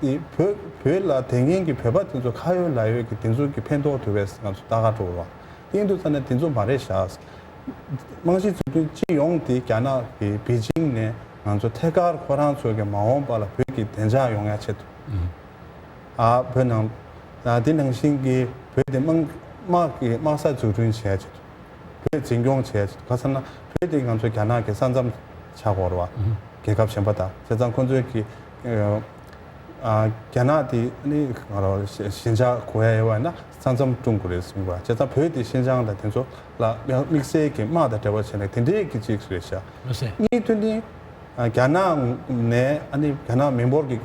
དེ་བོད་བོད་ལ་དེ་སྔོན་གྱི་བོད་པ་དེ་ཚོ་ཁ་ཡོད་ལག་ཡོད་ཀྱི་དེ་ཚོ་གི་ཕན་ཐོགས་ཐུབ་པས་ང་ཚོ་ལྟ་ག་འགྲོ་བ། དེ་ཡིན་དུས་ཙང་ནས་དེ་ཚོ་མ་རེད་ཤག་རྨང་གཞི་འཛུགས་སྐྲུན་སྤྱི་ཡོངས་དེ་རྒྱ་ནག་གི་པེ་ཅིང་ནས་ང་ཚོ་ཐད་ཀར་ཁོ་རང་ཚོ་གི་མ་འོངས་པ་ལ་བོད་ཀྱི་བདེ་འཇགས་ཡོང་ཡ་ཆེད་དུ། ཨ་བོད་ནང་། ཨ་དེ་ནང་བཞིན་གྱི་བོད་དེ་དམག་དམག་གི་དམག་ས་འཛུགས་སྐྲུན་བྱེད་ཡ་ཆེད་དུ། བོད་འཛིན་སྐྱོང་བྱེད་ཡ་ཆེད་དུ། ག་ཟེར་ན་བོད་དེ་ང་ཚོ་རྒྱ་ནག་གི་ས་མཚམས་ཆགས་ཡོད་རེད་བ། རྒྱལ་ཁབ་གཞན་པ་དང་། བྱས་ཙང་ཁོང་ཚོས་ཀྱི་ཨ་རྒྱ་ནག་དེ་ནི་ང་རང་ཞི་ཞི་འཇགས་དགོས་ཡ་ཡོད་པ་ན་ས་མཚམས་བསྐྲུན་དགོས་རེད་གསུངས་པ། བྱས་ཙང་བོད་དེ་ཤིན་ཅང་དང་དེ་ཚོ་ལ་དམིགས་བསལ་གྱི་དམག་དང་འབྲེལ་བ་བྱས་ནས་དེ་འདྲའི་གི་ཅིག་རེད་ཤག་ལགས་སེ། གཉིས་དོན་ནི། ཨ་རྒྱ་ནག་ནས་ཨ་ནི་རྒྱ་ནག་མི་འབོར་གྱི་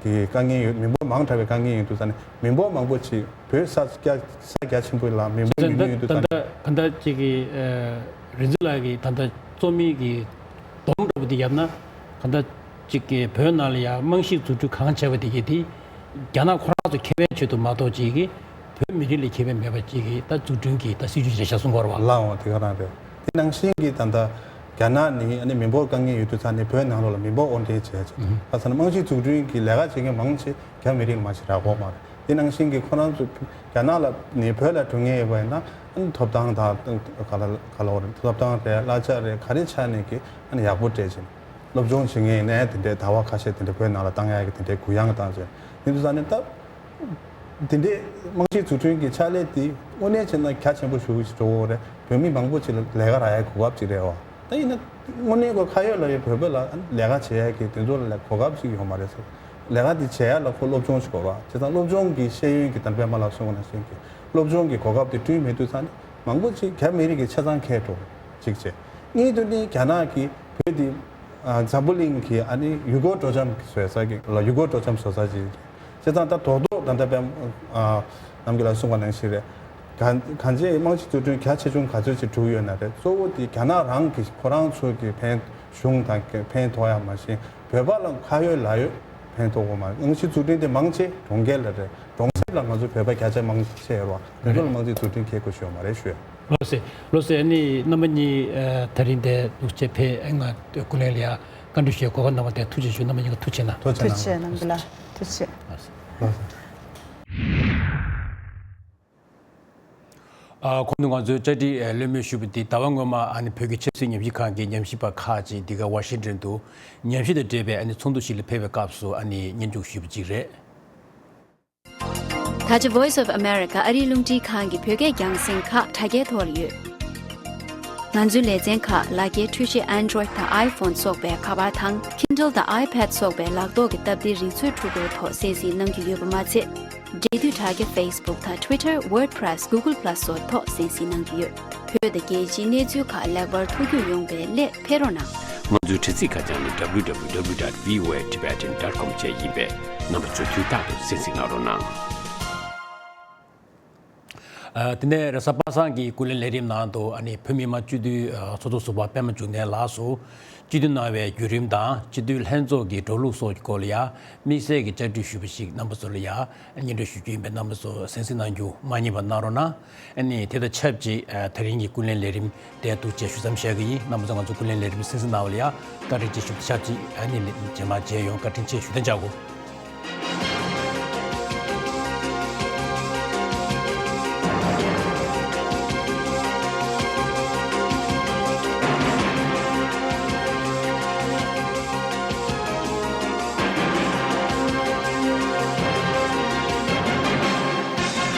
གི་དཀའ་ངལ་ཡོད། མི་འབོར་མང་དྲགས་པའི་དཀའ་ངལ་ཡོད་དུས་ཙང་ནས་མི་འབོར་མང་པོ་ཅིག་བོད་ས་རྒྱ་ས་རྒྱ་ཆེན་པོ་ལ་མི་འབོར་ད་ཉུང་ཉུང་ཡོད་དུས་ད་ཙང་ད་ད་ལྟ་ཅིག་གི་ཨ་རིག་འཛིན་ལགས་ཀྱིས་ད་ལྟ་རྩོམ་ཡིག་གི་སྡོམ་འདྲ་པོ་འདི་བརྒྱབ་ན། ད་ལྟ་ཅིག་གི་བོད་ནང་ལ་ཡང་རྨང་གཞི་འཛུགས་སྐྲུན་གང་བྱས་པ་དེ་གའི་དེ་རྒྱ་ནག་ཁོ་རང་ཚོ་ཁེ་ཕན་ཆེད་དུ་མ་གཏོགས་ཅིག་གི་བོད་མི་རིགས་ལ་ཁེ་ཕན་མེད་པ་ཅིག་གི་ད་འཛུགས་སྐྲུན་གྱི་ད་སྲིད་ཇུས་རེད་ཤག་གསུང་གི་ཡོད་རེད་བ། ལགས་འོང་། དེ་ག་རང་རེད། དེ་ནང་བཞིན་གྱི་ད་ལྟ་རྒྱ་ནག་ནི་ཨ་ནི་མི་འབོར་དཀའ་ངལ་ཡོད་དུས་ཙང་ནས་བོད་ནང་ལོགས་ལ་མི་འབོར་དབོར་འདྲེན་བྱས་བྱས། ཨུ་ཧུ། ཁ་སང་རྨང་གཞི་འཛུགས་སྐྲུན་གྱི་ལས་ཀ་བྱེད་མཁན་མང་ཆེ་རྒྱ་མི་རིགས་ལ་མ་ཞིག་རག་གི་ཡོད་མ་རེད། དེ་ནང་བཞིན་གྱི་ཁོ་རང་ཚོ་རྒྱ་ནག་ལ་ནི་བོད་ལ་འགྲོ་མཁན་ཡོད་པ་ཡིན་ན་ཨ་ནི་ཐོབ་ཐང་དང་ག་ལ་ག་ལ་བ་རེད། ཐོབ་ཐང་རེད། གླ་ཆ་རེད། ག་རེ་ཆགས་ནས་ཀྱི་ཨ་ནི་ཡག་པོ་སྤྲད་བྱས། སློབ་སྦྱོང་བྱེད་མཁན་ཡིན་ནའི་དེ་འདྲའི་ཟླ་བ་ཁ་ཤས་དེ་འདྲ་བོད་ནང་ལ་བཏང་ཡག་གི་དེ་འདྲའི་གུ་ཡངས་བཏང་བྱས། དེ་འདུག་ས་ནས་ད། དེ་འདྲའི་རྨང་གཞི་འཛུགས་སྐྲུན་གྱི་ཕྱག་ལས་དེ་དངོས་གནས་བྱས་ན་རྒྱ་ཆེན་པོ་ཞིག་འགྲོ་གི་རེད། བོད་མི་མང་པོ་ཅིག་ལ་ལས་ཀ་རག་ཡག་གོ་སྐབས་ཅིག་རེད་བ། ད་ཡིན་ན་དངོས་གནས་ཁོ་ཁ་ཡོད་ལག་ཡོད་བོད་པ་ལ་ལས་ཀ་བྱེད་ཡག་གི་དེ་ཚོ་ལ་གོ་སྐབས་ཅིག་ཡོད་མ་རེད་ཟེར། ལས་ཀ་དེ་བྱེད་ཡག་ལ་ཁོ་སློབ་སྦྱོང་ཞིག་དགོས་རེད་བ། བྱས་ཙང་སློབ་སྦྱོང་གི་ཤེས་ཡོན་གྱི་དང་པད་མ་ལགས་གསུངས་པ་ནང་བཞིན་གྱི་སློབ་སྦྱོང་གི་གོ་སྐབས་དེ་བསྐྲུན་མེད་དུས་ཙང་ནས་མང་པོ་ཅིག་རྒྱ་མི་རིགས་ཀྱི་ཆ་ཚང་ཁེལ་འགྲོ་གཅིག་བྱས། གཉིས་དུ་ནི་རྒྱ་ནག་གིས་བོད་དེ་ཨ་འཛམ་བུ་གླིང་གི་ཨ་ནི་ཡུལ་སྐོར་སྤྲོ་འཆམ་བཟོ་ས་གི་ལ་ཡུལ་སྐོར་སྤྲོ་འཆམ་བཟོ་ས་ཅིག་རེད། བྱས་ཙང་ད་རྡོག་རྡོག་ད་ལྟ་བའི་ཨ་རྣམ་རྒྱལ་ལགས་གསུངས་པ་ནང་བཞིན་རེད། གང་གང་ཅིའི་རྨང་གཞི་འཛུགས་སྐྲུན་རྒྱ་ཆེ་ཆུང་ག་ཚོད་ཅིག་བསྒྲུབས་ཡོད་ན་རེད། གཙོ་བོ་དེ་རྒྱ་ནག་རང་གི་ཁོ་རང་ཚོ་གི་ཕན་གཞུང་དང་ཕན་ཐོགས་ཡ་མ་གཞི་བོད་པ་ལ་ཁ་ཡོད་ལག་ཡོད་ཕན་ཐོགས་ཀྱི་མ་རེད། རྨང་གཞི་འཛུགས་སྐྲུན་དེ་མང་ཆེ་གྲོང་ཁྱེར་ལ་རེད། གྲོང་གསེབ་ལ་ང་ཚོ་བོད་པ་བརྒྱ་ཆ་མང་ཆེ་ཡོད་རེད་བ། དེ་ཚོ་ལ་རྨང་གཞི་འཛུགས་སྐྲུན་ཁེལ་དགོས་ཞུ་ཡོད་མ་རེད་ཞུ། ལགས་སེ། ལགས་སེ། ཨ་ནི་རྣམ་པ་གཉིས་ཨ་དེ་རིང་འདིར་འདུག་སེ་ཕེབས་ཨ་ང་སྐུ་མགྲོན་ཞུ་གོ་སྐབས་གནང་བ་དེ་ཐུགས་རྗེ་ཆེ་ཞུ། རྣམ་པ་གཉིས་ཀ་ཐུགས་རྗེ་གནང་། ཐུགས་རྗེ་གནང་། ཐུགས་རྗེ་ཆེ་རྣམ་རྒྱལ་ལགས། ཐུགས་རྗེ་ཆེ། ལགས་སེ། ཨ་གོང་དུ་ང་ཚོས་བཅར་འདྲི་ཨ་གླེང་མོལ་ཞུས་པ་འདི་ཟླ་བ་སྔོན་མ་ཨ་ནི་བོད་ཀྱི་ཆབ་སྲིད་ཉམས་ཞིབ་ཁང་གི་ཉམས་ཞིབ་པ་ཁག་ཅིག་འདི་ག་ཝ་ཤིང་ཊོན་དུ་ཉམས་ཞིབ་དང་འབྲེལ་བའི་ཨ་ནི་ཚོགས་འདུ་ཞིག་ལ་ཕེབས་པའི་སྐབས་སུ་ཨ་ནི་སྙན་སྒྲོན་ཞུས་པ་ཅིག་རེད། ད་ཆ་Voice of America ཨ་རིའི་རླུང་འཕྲིན་ཁང་གི་བོད་སྐད་རྒྱང་སྲིང་ཁག་དྲ་རྒྱའི་ཐོག་ལ་ཡོད། ང་ཚོའི་ལེ་ཚན་ཁག་ལག་འཁྱེར་འཕྲུལ་ཆས་Android དང་iPhone སོགས་པའི་ཁ་པར་དང་Kindle དང་iPad སོགས་པའི་ལག་ཐོག་གི་སྟབས་བདེའི་རིག་མཛོད་འཕྲུལ་འཁོར་ཐོག་གསན་གཟིགས་གནང་རྒྱུ་ཡོད་པ་མ་ཚད། འབྲེལ་མཐུད་དྲ་རྒྱ་Facebook དང་Twitter, WordPress, Google Plus སོགས་ཐོག་གསན་གཟིགས་གནང་རྒྱུ་ཡོད། བོད་དང་རྒྱལ་སྤྱིའི་གནས་ཚུལ་ཁག་ལེགས་པར་ཐུགས་རྒྱུས་ཡོང་བའི་སླད་ཕེབས་རོགས་གནང་། ང་ཚོའི་དྲ་ཚིགས་ཁ་བྱང་ནི་www dot voatibetan dot com བཅས་ཡིན་པས་རྣམ་པ་ཚོས་དུས་རྟག་ཏུ་གསན་གཟིགས་གནང་རོགས་གནང་། ཨ་དེ་ནས་རེས་གཟའ་པ་སངས་ཀྱི་ཀུན་གླེང་ལས་རིམ་ནང་དུ་ཨ་ནི་བོད་མི་མང་སྤྱི་འཐུས་ཨ་ཚོགས་གཙོ་ཟུར་པ་པད་མ་འབྱུང་གནས་ལགས་སུ་སྤྱི་འཐུས་གནང་བའི་བརྒྱུད་རིམ་དང་སྤྱི་འཐུས་ལྷན་ཚོགས་ཀྱི་འགྲོ་ལུགས་སོགས་ཀྱི་སྐོར་ལ་ཡང་དམིགས་བསལ་གྱི་བཅར་འདྲི་ཞུས་པ་ཞིག་རྣམ་པ་ཚོ་ལ་ཡང་སྙན་སྒྲོན་ཞུ་རྒྱུ་ཡིན་པས་རྣམ་པ་ཚོ་གསན་གཟིགས་གནང་རྒྱུ་མ་བསྙེལ་བ་གནང་རོགས་གནང་། ཨ་ནི་དེ་དང་ཆབས་ཅིག་ཨ་དེ་རིང་གི་ཀུན་གླེང་ལས་རིམ་དེ་འདུག་ཅེས་ཞུ་མཚམས་བཞག་གི་ཡིན། རྣམ་པ་ཚོ་ང་ཚོ་ཀུན་གླེང་ལས་རིམ་གསན་གཟིགས་གནང་བ་ལ་ཡང་བཀའ་དྲིན་ཆེ་ཞུ། ཆབས་ཅིག་ཨ་ནི་རྗེས་མ་མཇལ་ཡོང་། བཀའ་དྲིན་ཆེ་ཞུ། དེ་འཇགས་དགོས།